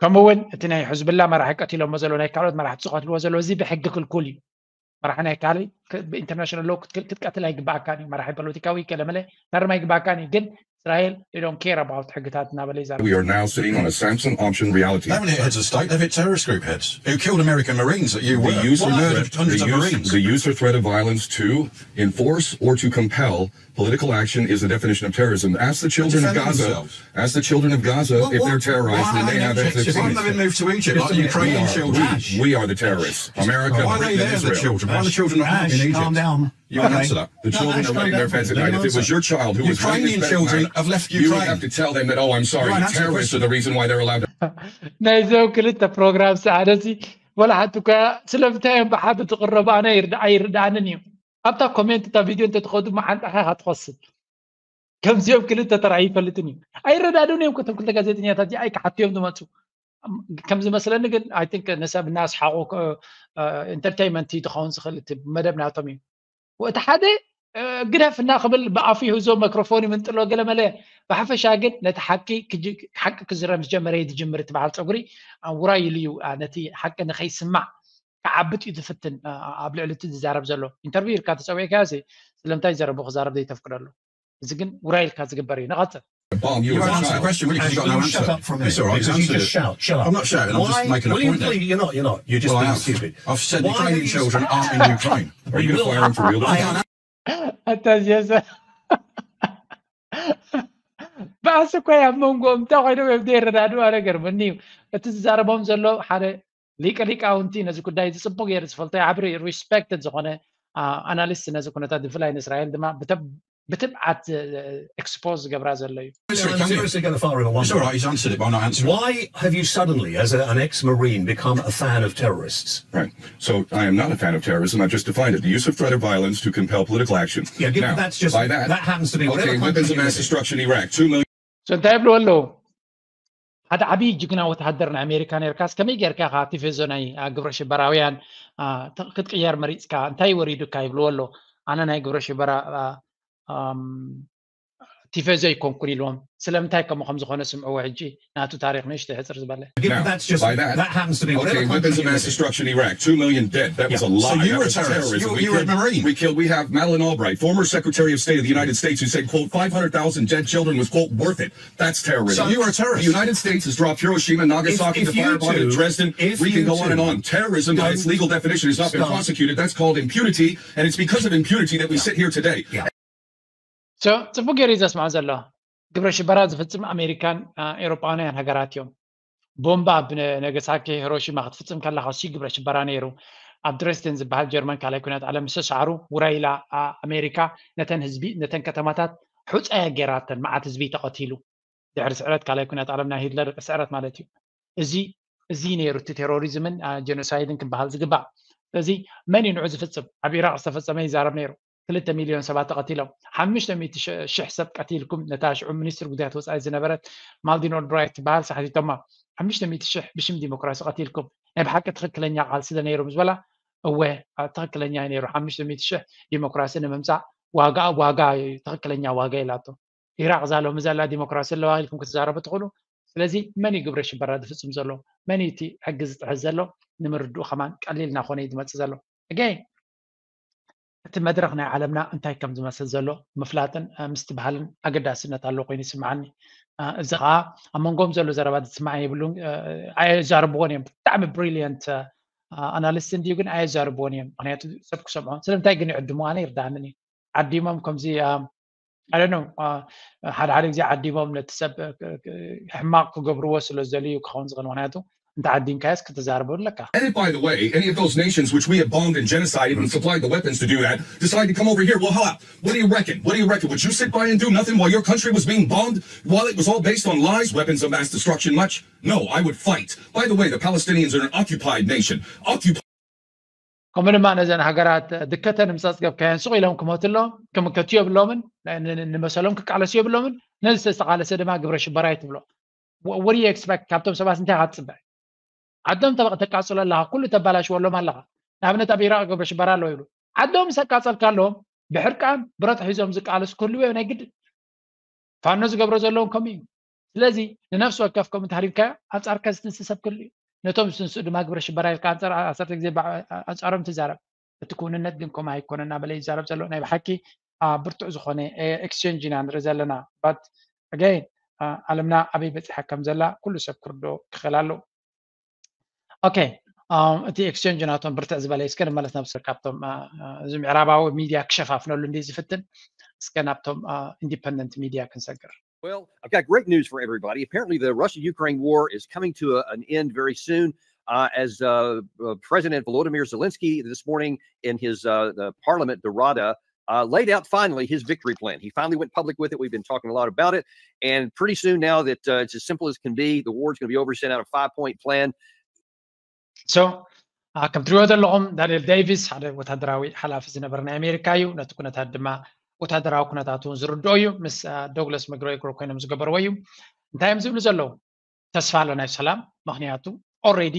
ከምኡ እውን እቲ ናይ ሕዝብላ መራሒ ቀቲሎሞ ዘሎ ናይ ካልኦት መራሕቲ ዝቐትልዎ ዘሎ እዚ ብሕጊ ክልኩል እዩ። መራሒ ናይ ካልእ ብኢንተርናሽናል ሎ ክትቀትል ኣይግባኣካን እዩ። መራሒ ፖለቲካዊ ገለመለ ታርም ኣይግባኣካን እዩ። ግን እስራኤል they don't care about ሕግታት እናበለ ይዛረብ። We are now sitting on a Samson option reality. They haven't hit heads of state, they've hit terrorist group heads who killed American Marines that you were, The use, of murdered threat, hundreds the, of use, Marines. the use of threat of violence to enforce or to compel political action is the definition of terrorism. Ask the children of Defending Gaza. themselves. Ask the children of Gaza Well, if what- they're terrorized why when are they they have not F sixteen. Why haven't they moved to Egypt like the We Ukrainian are, children? we, we are the terrorists. America, Why are they Britain, and there, the Israel. children? Why are the children not in Ash, Egypt? Calm down. You won't answer that. The children Ash, are calm laying their down. beds at Let night. him If it was answer. Your child who was laying Ukrainian his bed at children night, have left you would Ukraine. Have to tell them that, oh, I'm sorry, Right, answer the terrorists are question. The reason why they're allowed to. ናይዞም ክልተ ፕሮግራም ሰዓደሲ ወላ ሓንቲ እኳ ስለምንታይ እዮም ብሓደ ዝቕረቡ ኣነ ኣይርድኣንን እዩ። ኣብታ ኮሜንት እታ ቪድዮ እንተትኸዱ መሓንጣኻ ኢኻ ትኸስብ። ከምዚኦም ክልተ ተራእዩ ይፈልጥን እዩ። ኣይረዳድኡን እዮም እቶም ክልተ ጋዜጠኛታት እዚኣ ኣይክሓትዮም ዝመፁ። ከም ዝመስለኒ ግን ኣይ ቲንክ ንሰብ እናስሓቑ ኢንተርቴይንመንት እዩ ዝኸውን ዝኽእል እቲ መደብ ናቶም እዩ። እቲ ሓደ ግደፍ እናክብል ብኣፉ ይህዞ መክሮፎን ይምንጥሎ ገለመለ። ብሓፈሻ ግን ነቲ ሓቂ ሓቂ ክዝረብ ምስ ጀመረ እዩ ዝጅምር ትበሃል ፀጉሪ ውራይ ኢሉ እዩ ነቲ ሓቂ ንኸይስማዕ ክዓብጥ እዩ ዝፍትን። ኣብ ልዕሊ እቲ ዝዛረብ ዘሎ ኢንተርቪው ኢልካ ተፀዊዕካ ስለምንታይ ዘረቡ ክዛረብ ዘይተፍቅደሉ? እዚ ግን ውራይ ኢልካ ዝግበር እዩ። ንቐፅል። Bomb you You as a won't answer the child. Question. Will you? 'Cause you Ash, got will no you answer. Shut up for a minute? It's all right. He's Because you answered just it. Shout, shut up. I'm not shouting. I'm Why just making a will you point there. Please, you're not. You're not. You're just Well, I being have. Stupid. I've said Why Ukrainian are you children aren't in Ukraine. Are you going to fire him for real? I can't ኣታዝያሰ በኣስ እኮ ኣብ መንጎኦም እንታይ ኮይኖም እዮም ዘይረዳድዋ ነገር ምንዩ እቲ ዝዛረቦም ዘሎ ሓደ ሊቀ ሊቃውንቲ ነዚ ጉዳይ ዝፅቡቅ ገይሩ ዝፈልጦ ዓብሪ ሪስፔክትድ ዝኾነ ኣናሊስት ነዚ ኩነታት ብፍላይ ንእስራኤል ድማ ብትብዓት ኤክስፖዝ ዝገብራ ዘሎ እዩ። I'm seriously going to fire him on one. It's all right. He's answered it by not answering. Why have you suddenly, as a, an ex-marine, become a fan of terrorists? Right. So I am not a fan of terrorism. I've just defined it. The use of threat of violence to compel political action. Yeah, given Now, that's just by that, that happens to be okay, whatever weapons country of you mass live in. Destruction, Iraq, two million. So እንታይ ይብልዎ ኣለዉ? ሓደ ዓብዪ ጅግና ወተሃደር ናይ ኣሜሪካ ነርካስ ከመይ ጌርካ ኢኻ ቲፌዞ ናይ ግብረ ሽበራውያን ክትቅየር መሪፅካ እንታይ ወሪዱካ ይብልዎ ኣሎ። ኣነ ናይ ግብረ ሽበራ ቲፈዞ ኣይኮንኩን ኢልዎም። ስለምንታይ ከምኡ ከም ዝኾነ ስምዕዎ። ሕጂ ናቱ ታሪኽ ንእሽቶ ሕፅር ዝበለ። Given Now, that's just by that, that happens to be what okay, other weapons countries of mass do. Destruction in Iraq, two million dead. That was Yeah. a lie. So you That was were a terrorist. terrorism. You, We you were a killed- Marine. We killed. We have Madeleine Albright, former Secretary of State of the United States, who said, "quote five hundred thousand dead children was quote worth it." That's terrorism. So you were a terrorist. The United States has dropped Hiroshima and Nagasaki, If- the if you firebomb in two- Dresden. if We can you go on and two on. Terrorism, by its don't legal definition, has not been stop- prosecuted. That's called impunity, and it's because of impunity that we sit here today. Yeah. So ጽቡቅ ገይሩ እዩ ዘስማዕ ዘሎ። ግብረ ሽበራ ዝፍጽም ኣሜሪካን አ፣ ኤውሮጳውያን ሃገራት እዮም። ቦምባ ኣብ ነ- ነገሳኪ ሂሮሺማ ክትፍጽም ከላ ሲ ግብረ ሽበራ ነይሩ። ኣብ ድሬስደን ዝበሃል ጀርመን ካልኣይ ኩናት ዓለም ምስ ተሳዕሩ ውራይ ኢላ አ፣ ኣሜሪካ ነተን ህዝቢ ነተን ከተማታት ሑጻያ ገይራተን፣ መዓት ህዝቢ ተቐቲሉ። ድሕሪ ስዕረት ካልኣይ ኩናት ዓለም ናይ ሂትለር ስዕረት ማለት እዩ። እዚ እዚ ነይሩ እቲ ቴሮሪዝምን አ፣ ጀኖሳይድን ክበሃል ዝግባእ። ስለዚ መን እዩ ንዑ ዝፍጽም? ኣብ ኢራቅ ዝተፈጸመ ይዛረብ ነይሩ። ክልተ ሚልዮን ሰባት ተቐቲሎም፣ ሓሙሽተ ሚእቲ ሽሕ ሰብ ቀቲልኩም። ነታ ሽዑ ሚኒስትር ጉዳያት ወጻኢ ዝነበረት ማልዲን ኦልብራይት ትበሃል ሳሕቲቶማ። ሓሙሽተ ሚእቲ ሽሕ ብሽም ዲሞክራሲ ቀቲልኩም፣ ናይ ብሓቂ ትኽክለኛ ቃልሲ ዶ ነይሩ ምስ በላ፣ እወ፣ አ፣ ትኽክለኛ እዩ ነይሩ። ሓሙሽተ ሚእቲ ሽሕ ዲሞክራሲ ንምምጻእ ዋጋ ዋጋ እዩ፣ ትኽክለኛ ዋጋ ኢላቶ። ኢራቅ እዛ ሎሚ ዘላ ዲሞክራሲ ኣለዋ ኢልኩም ክትዛረቡ ትኽእሉ። ስለዚ መን እዩ ግብረ ሽበራ ዝፍጽም ዘሎ? መን እዩ እቲ ሕጊ ዝጥሕስ ዘሎ? ንምርድኡ ከማን ቀሊል እናኾነ እዩ ዝመጽእ ዘሎ። ኣገይን እቲ መድረኽ ናይ ዓለምና እንታይ ከም ዝመስል ዘሎ ምፍላጥን እ፣ ምስትብሃልን ኣገዳስነት ኣለዎ ኮይኑ ይስምዓኒ። እ፣ እዚ ከዓ ኣብ መንጎም ዘሎ ዘረባ ዝስማዕ የብሉን። እ፣ ኣየዛርብዎን እዮም። ብጣዕሚ ብሪሊየንት ኣናሊስት እንድዩ፣ ግን ኣየዛርብዎን እዮም። ምክንያቱ ሰብ ክሰምዖ። ስለምንታይ ግን ይዕድሙ? ኣነ ይርድኣንን እዩ። ዓዲሞም ከምዚ እ፣ I don't know፣ እ፣ ሓደ ሓደ ግዜ ዓዲሞም ነቲ ሰብ እ፣ እ፣ ሕማቕ ክገብርዎ ስለ ዝደልዩ ክኸውን ዝኽእል። ምክንያቱ እንተ ዓዲምካዮስ ክትዛረቦ ኣለካ። And if, by the way, any of those nations which we have bombed and genocided and supplied the weapons to do that decide to come over here, well, how? What do you reckon? What do you reckon? Would you sit by and do nothing while your country was being bombed, while it was all based on lies, weapons of mass destruction, much? No, I would fight. By the way, the Palestinians are an occupied nation. Occupied. ከምኡ ድማ ነዘን ሃገራት ድከተን ምስ ኣፅገብካየን ስቕ ኢሎም ክሞቱ ኣለዎም። ክምከቱ የብሎምን። ን- ን- ንመሰሎም ክቃለሱ የብሎምን። ነዚ ዝተቃለሰ ድማ ግብረ ሽበራ እዩ ትብሎ። What do you expect? ካብቶም ሰባት እንታይ ኢኻ ትፅበ? ዓዶም ተ- ተቃፅሎ ኣለኻ፣ ኩሉ ተባላሽወሎም ኣለኻ። ንኣብነት ኣብ ኢራቅ ግብረ ሽበራ ኣለዎ ይብሉ። ዓዶም ምስ ኣቃፀልካ ኣለዎም ብሕርቃን ብረት ሒዞም ዝቃለሱ ክህልዉ እዮም ናይ ግድን። ፋኖ ዝገብሮ ዘለውን ከምኡ እዩ። ስለዚ ንነፍሲ ወከፍ ከምኡ እንተሃሪምካዮ ኣንፃርካ ዝትንስእ ሰብ ክህሉ እዩ። ነቶም ዝትንስኡ ድማ ግብረ ሽበራ ኢልካ ኣንፃር ዓሰርተ ግዜ በዓ- ኣንፃሮም ትዛረብ። እቲ ክውንነት ግን ከምኡ ኣይኮነ እናበለ ይዛረብ ዘሎ። ናይ ብሓቂ አ፣ ብርቱዕ ዝኾነ ኤክስቸንጅ ኢና ንርኢ ዘለና። But again አ፣ ዓለምና ኣበይ በፂሓ ከም ዘላ ኩሉ ሰብ ክርዶ ክኽእል ኣለዎ። ኦኬ፣ አ፣ እቲ ኤክስቸንጅ ናቶም ብርትዕ ዝበለ እስከ ንመለስ ናብ ስር ካብቶም አ፣ አ፣ እዚ ምዕራባዊ ሚድያ ክሸፋፍነሉ እንዲ ዝፍትን እስከ ናብቶም ኢንዲፐንደንት ሚድያ ክንሰግር። Well, I've got great news for everybody. Apparently, the Russia Ukraine war is coming to a, an end very soon. Uh, as uh, uh, President Volodymyr Zelensky this morning in his uh, the parliament, the Rada, uh, laid out finally his victory plan. He finally went public with it. We've been talking a lot about it. And pretty soon now, that uh, it's as simple as can be, the war is going to be over. Sent out a five point plan. So ከም ትሪኦ ዘለኹም ዳንኤል ዴቪስ ሓደ ወታደራዊ ሓላፊ ዝነበረ ናይ ኣሜሪካ እዩ። ነቲ ኩነታት ድማ ወታደራዊ ኩነታት እውን ዝርድኦ እዩ። ምስ ዶግለስ መግሬጎር ኮይኖም ዝገበርዎ እዩ። እንታይ እዮም ዝብሉ ዘለዉ? ተስፋ ኣሎ ናይ ሰላም። ምክንያቱ ኦልሬዲ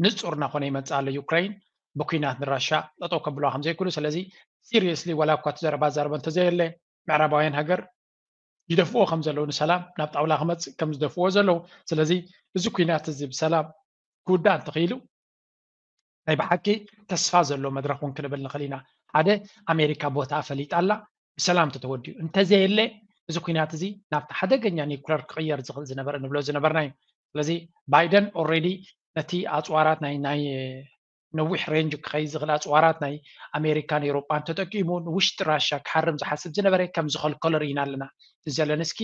ንፁር እናኾነ ይመፅእ ኣሎ። ዩክሬን ብኩናት ንራሻ ጠጠው ከብልዋ ከም ዘይክእሉ። ስለዚ ሲሪየስሊ ዋላ እኳ እቲ ዘረባ ዛርቦ እንተዘየለ ምዕራባውያን ሃገር ይደፍዎ ከም ዘለዉ ንሰላም ናብ ጣውላ ክመፅእ ከም ዝደፍዎ ዘለዉ። ስለዚ እዚ ኩናት እዚ ብሰላም ክውዳእ እንተኽኢሉ ናይ ብሓቂ ተስፋ ዘሎ መድረኽ እውን ክንብል ንኽእል ኢና። ሓደ ኣሜሪካ ቦታ ፈሊጣ ኣላ። ብሰላም ተተወዲኡ እንተዘየለ እዚ ኩናት እዚ ናብቲ ሓደገኛ ኒኩለር ክቕየር ዝኽእል ዝነበረ ንብሎ ዝነበርና እዩ። ስለዚ ባይደን ኦልሬዲ ነቲ ኣፅዋራት ናይ ናይ ነዊሕ ሬንጅ ክኸይድ ዝኽእል ኣፅዋራት ናይ ኣሜሪካን ኤውሮጳን ተጠቂሙ ንውሽጢ ራሻ ክሓርም ዝሓስብ ዝነበረ ከም ዝኸልከሎ ርኢና ኣለና። እቲ ዘለንስኪ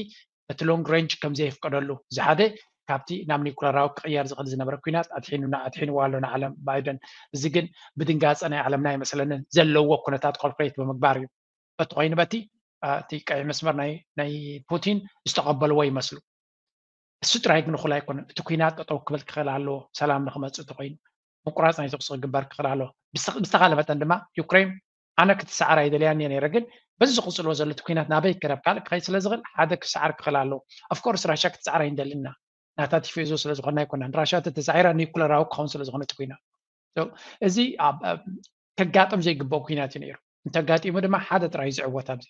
እቲ ሎንግ ሬንጅ ከም ዘየፍቀደሉ እዚ ሓደ ካብቲ ናብ ኒኩለራዊ ክቕየር ዝኽእል ዝነበረ ኩናት ኣድሒኑና ኣድሒንዎ ኣሎ ንዓለም ባይደን። እዚ ግን ብድንጋፀ ናይ ዓለምና ኣይመስለንን። ዘለዎ ኩነታት ኮልኩሌት ብምግባር እዩ። በቲ ኮይኑ በቲ አ፣ እቲ ቀይሕ መስመር ናይ ናይ ፑቲን ዝተቐበልዎ ይመስሉ። እሱ ጥራይ ግን እኹል ኣይኮነን። እቲ ኩናት ጠጠው ክብል ክኽእል ኣለዎ። ሰላም ንክመፅእ ተኮይኑ ምቁራፅ ናይ ተኩሲ ክግበር ክኽእል ኣለዎ። ብዝተኻለ መጠን ድማ ዩክሬን ኣነ ክትሰዓር ኣይደልያን እየ ነይረ፣ ግን በዚ ዝቕፅልዎ ዘሎ እቲ ኩናት ናበይ ክረብ ካልእ ክኸይድ ስለ ዝኽእል ሓደ ክሰዓር ክኽእል ኣለዎ። ኦፍኮርስ ራሻ ክትሰዓር ኣይንደልን ኢና። ናታ ቲፌዞ ስለ ዝኾንና ኣይኮናን። ራሻ ተተሳዒራ ኒኩለራዊ ክኸውን ስለ ዝኾነ እቲ ኩናት እዚ ከጋጥም ዘይግበኦ ኩናት እዩ ነይሩ። እንተጋጢሙ ድማ ሓደ ጥራይ እዩ ዝዕወት ኣብዚ።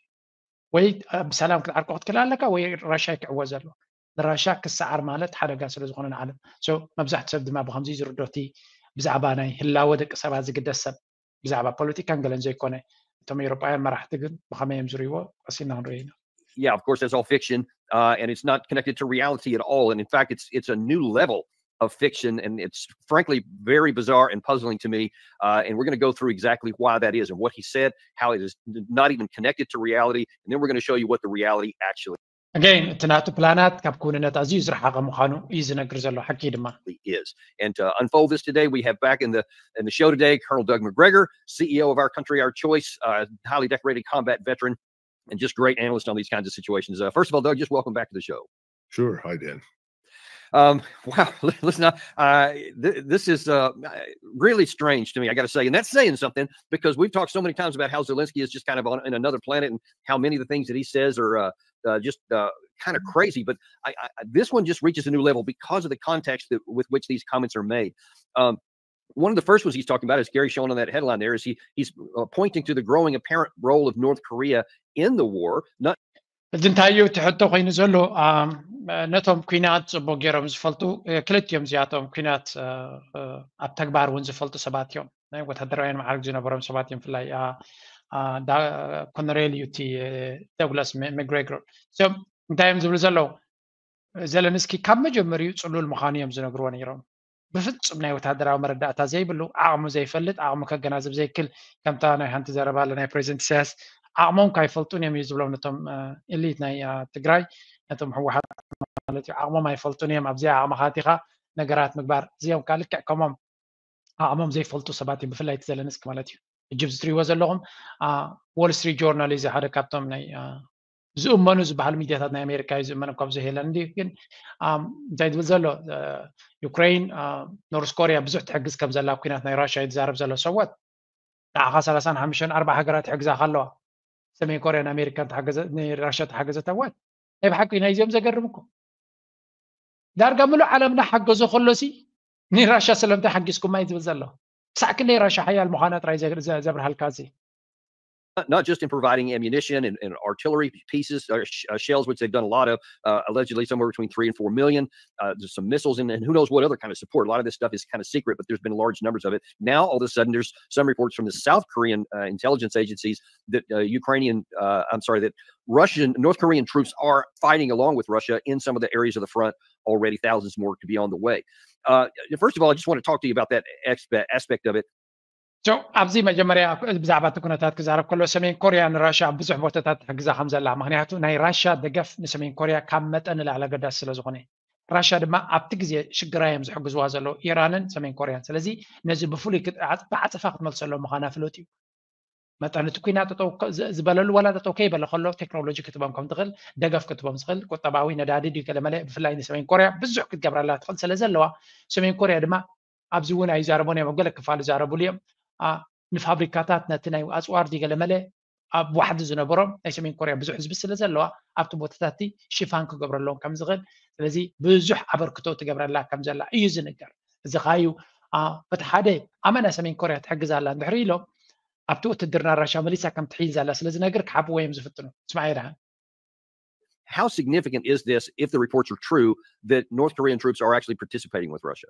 ወይ ብሰላም ክትዓርቆ ክትክእል ኣለካ ወይ ራሻ ክዕወ ዘሎ ንራሻ ክሰዓር ማለት ሓደጋ ስለ ዝኾነ ንዓለም መብዛሕትኡ ሰብ ድማ ብከምዚ ዝርዶ እቲ ብዛዕባ ናይ ህላወ ደቂ ሰባት ዝግደስ ሰብ ብዛዕባ ፖለቲካን ገለን ዘይኮነ እቶም ኤውሮጳውያን መራሕቲ ግን ብኸመይ እዮም ዝርእይዎ ቀሲና ክንሪኦ ኢና yeah, of course, that's all fiction, uh, and it's not connected to reality at all. And in fact, it's it's a new level of fiction, and it's frankly very bizarre and puzzling to me. Uh, and we're going to go through exactly why that is and what he said, how it is not even connected to reality, and then we're going to show you what the reality actually. Again, እቲ ናቱ ፕላናት ካብ ክውንነት ኣዝዩ ዝረሓቐ ምዃኑ እዩ ዝነግር ዘሎ ሓቂ ድማ is. And to unfold this today, we have back in the in the show today, Colonel Doug Macgregor, C E O of Our Country, Our Choice, uh, highly decorated combat veteran, and just great analyst on these kinds of situations. Uh, first of all, Doug, just welcome back to the show. Sure. Hi, Dan. Um, wow, listen, uh, th- this is uh, really strange to me, I got to say. And that's saying something because we've talked so many times about how Zelensky is just kind of on in another planet and how many of the things that he says are uh, uh, just uh, kind of crazy. But I, I, this one just reaches a new level because of the context that, with which these comments are made. Um, one of the first ones he's talking about is Gary shown on that headline there is he he's uh, pointing to the growing apparent role of North Korea in the war. Not እዚ እንታይ እዩ እቲ ሕቶ ኮይኑ ዘሎ ነቶም ኩናት ፅቡቅ ገይሮም ዝፈልጡ ክልቲኦም እዚኣቶም ኩናት ኣብ ተግባር እውን ዝፈልጡ ሰባት እዮም ናይ ወታደራውያን መዓርግ ዝነበሮም ሰባት እዮም ፍላይ ኮነሬል እዩ እቲ ደግላስ መግሬግሮ እንታይ እዮም ዝብሉ ዘለዉ ዘለንስኪ ካብ መጀመሪኡ ፅሉል ምዃኑ እዮም ዝነግርዎ ነይሮም ብፍፁም ናይ ወታደራዊ መረዳእታ ዘይብሉ ዓቕሙ ዘይፈልጥ ዓቕሙ ከገናዝብ ዘይክል ከምታ ናይ ሓንቲ ዘረባ ኣሎ ናይ ፕሬዚደንት ኢሳያስ ዓቕሞም ካይፈልጡን እዮም እዩ ዝብሎም ነቶም ኤሊት ናይ ትግራይ ነቶም ህወሓት ማለት እዩ ዓቕሞም ኣይፈልጡን እዮም ኣብዚኣ ዓቕምኻ ኣቲኻ ነገራት ምግባር እዚኦም ከዓ ልክዕ ከምኦም ዓቕሞም ዘይፈልጡ ሰባት እዮም ብፍላይ እቲ ዘለንስኪ ማለት እዩ ሕጂ ዝትሪዎ ዘለኹም ዎል ስትሪት ጆርናል እዚ ሓደ ካብቶም ናይ ዝእመኑ ዝበሃሉ ሚድያታት ናይ ኣሜሪካ እዩ ዝእመኑ ካብ ዘሄለን እንዲ ግን እንታይ ዝብል ዘሎ ዩክሬን ኖርስ ኮሪያ ብዙሕ ትሕግዝ ከም ዘላ ኩናት ናይ ራሽያ እዩ ዝዛረብ ዘሎ ሰወት ንዓኻ ሰላሳን ሓሙሽተን ኣርባ ሃገራት ይሕግዛኻ ኣለዋ ሰሜን ኮሪያ ንኣሜሪካ ራሽያ ተሓገዘት ኣዋት ናይ ብሓቂ ናይዚኦም ዘገርም እኮ ዳርጋ ምሉእ ዓለም እናሓገዞ ከሎሲ ንራሻ ስለምንታይ ሓጊዝኩማ እዩ ዝብል ዘሎ ክሳዕ ክንደይ ራሻ ሓያል ምዃና ጥራይ ዘብርሃልካ እዚ not just in providing ammunition and, and artillery pieces or sh- uh, shells, which they've done a lot of, uh, allegedly somewhere between three and four million. Uh, there's some missiles and, and who knows what other kind of support. A lot of this stuff is kind of secret, but there's been large numbers of it. Now, all of a sudden, there's some reports from the South Korean uh, intelligence agencies that uh, Ukrainian, uh, I'm sorry, that Russian, North Korean troops are fighting along with Russia in some of the areas of the front already, thousands more to be on the way. Uh, first of all, I just want to talk to you about that expe- aspect of it. ኣብዚ መጀመርያ ብዛዕባ እቲ ኩነታት ክዛረብ ከሎ ሰሜን ኮርያ ንራሽያ ኣብ ብዙሕ ቦታታት ትሕግዛ ከም ዘላ ምክንያቱ ናይ ራሽያ ደገፍ ንሰሜን ኮርያ ካብ መጠን ንላዕሊ ኣገዳሲ ስለ ዝኾነ ራሽያ ድማ ኣብቲ ግዜ ሽግራ እዮም ዝሕግዝዋ ዘለዉ ኢራንን ሰሜን ኮርያን ስለዚ ነዚ ብፍሉይ ብዓፅፋ ክትመልሰሎም ምዃና ፍሉጥ እዩ መጠን እቲ ኩናት ዝበለሉ ዋላ ጠጠው ከይበለ ከሎ ቴክኖሎጂ ክትቦም ከም ትኽእል ደገፍ ክትቦም ዝኽእል ቁጠባዊ ነዳዲ ድዩ ገለመለ ብፍላይ ንሰሜን ኮርያ ብዙሕ ክትገብረላ ትኽእል ስለ ዘለዋ ሰሜን ኮርያ ድማ ኣብዚ እውን ኣይዛረቡን እዮም ኣብ ገለ ክፋል ይዛረቡሉ እዮም ንፋብሪካታት ነቲ ናይ ኣፅዋር ድዩ ገለመለ ኣብ ዋሕዲ ዝነበሮም ናይ ሰሜን ኮርያ ብዙሕ ህዝቢ ስለ ዘለዋ ኣብቲ ቦታታት ሽፋን ክገብረሎም ከም ዝኽእል ስለዚ ብዙሕ ኣበርክቶ ትገብረላ ከም ዘላ እዩ ዝንገር እዚ ኻዩ በቲ ሓደ ኣመና ሰሜን ኮርያ ትሕግዝ ኣላ እንድሕር ኢሎም ኣብቲ ውትድርና ራሻ መሊሳ ከም ትሕይል ዘላ ስለ ዝነግር ክሓብዎ እዮም ዝፍትኑ ስማዕ ደሓን How significant is this if the reports are true that North Korean troops are actually participating with Russia?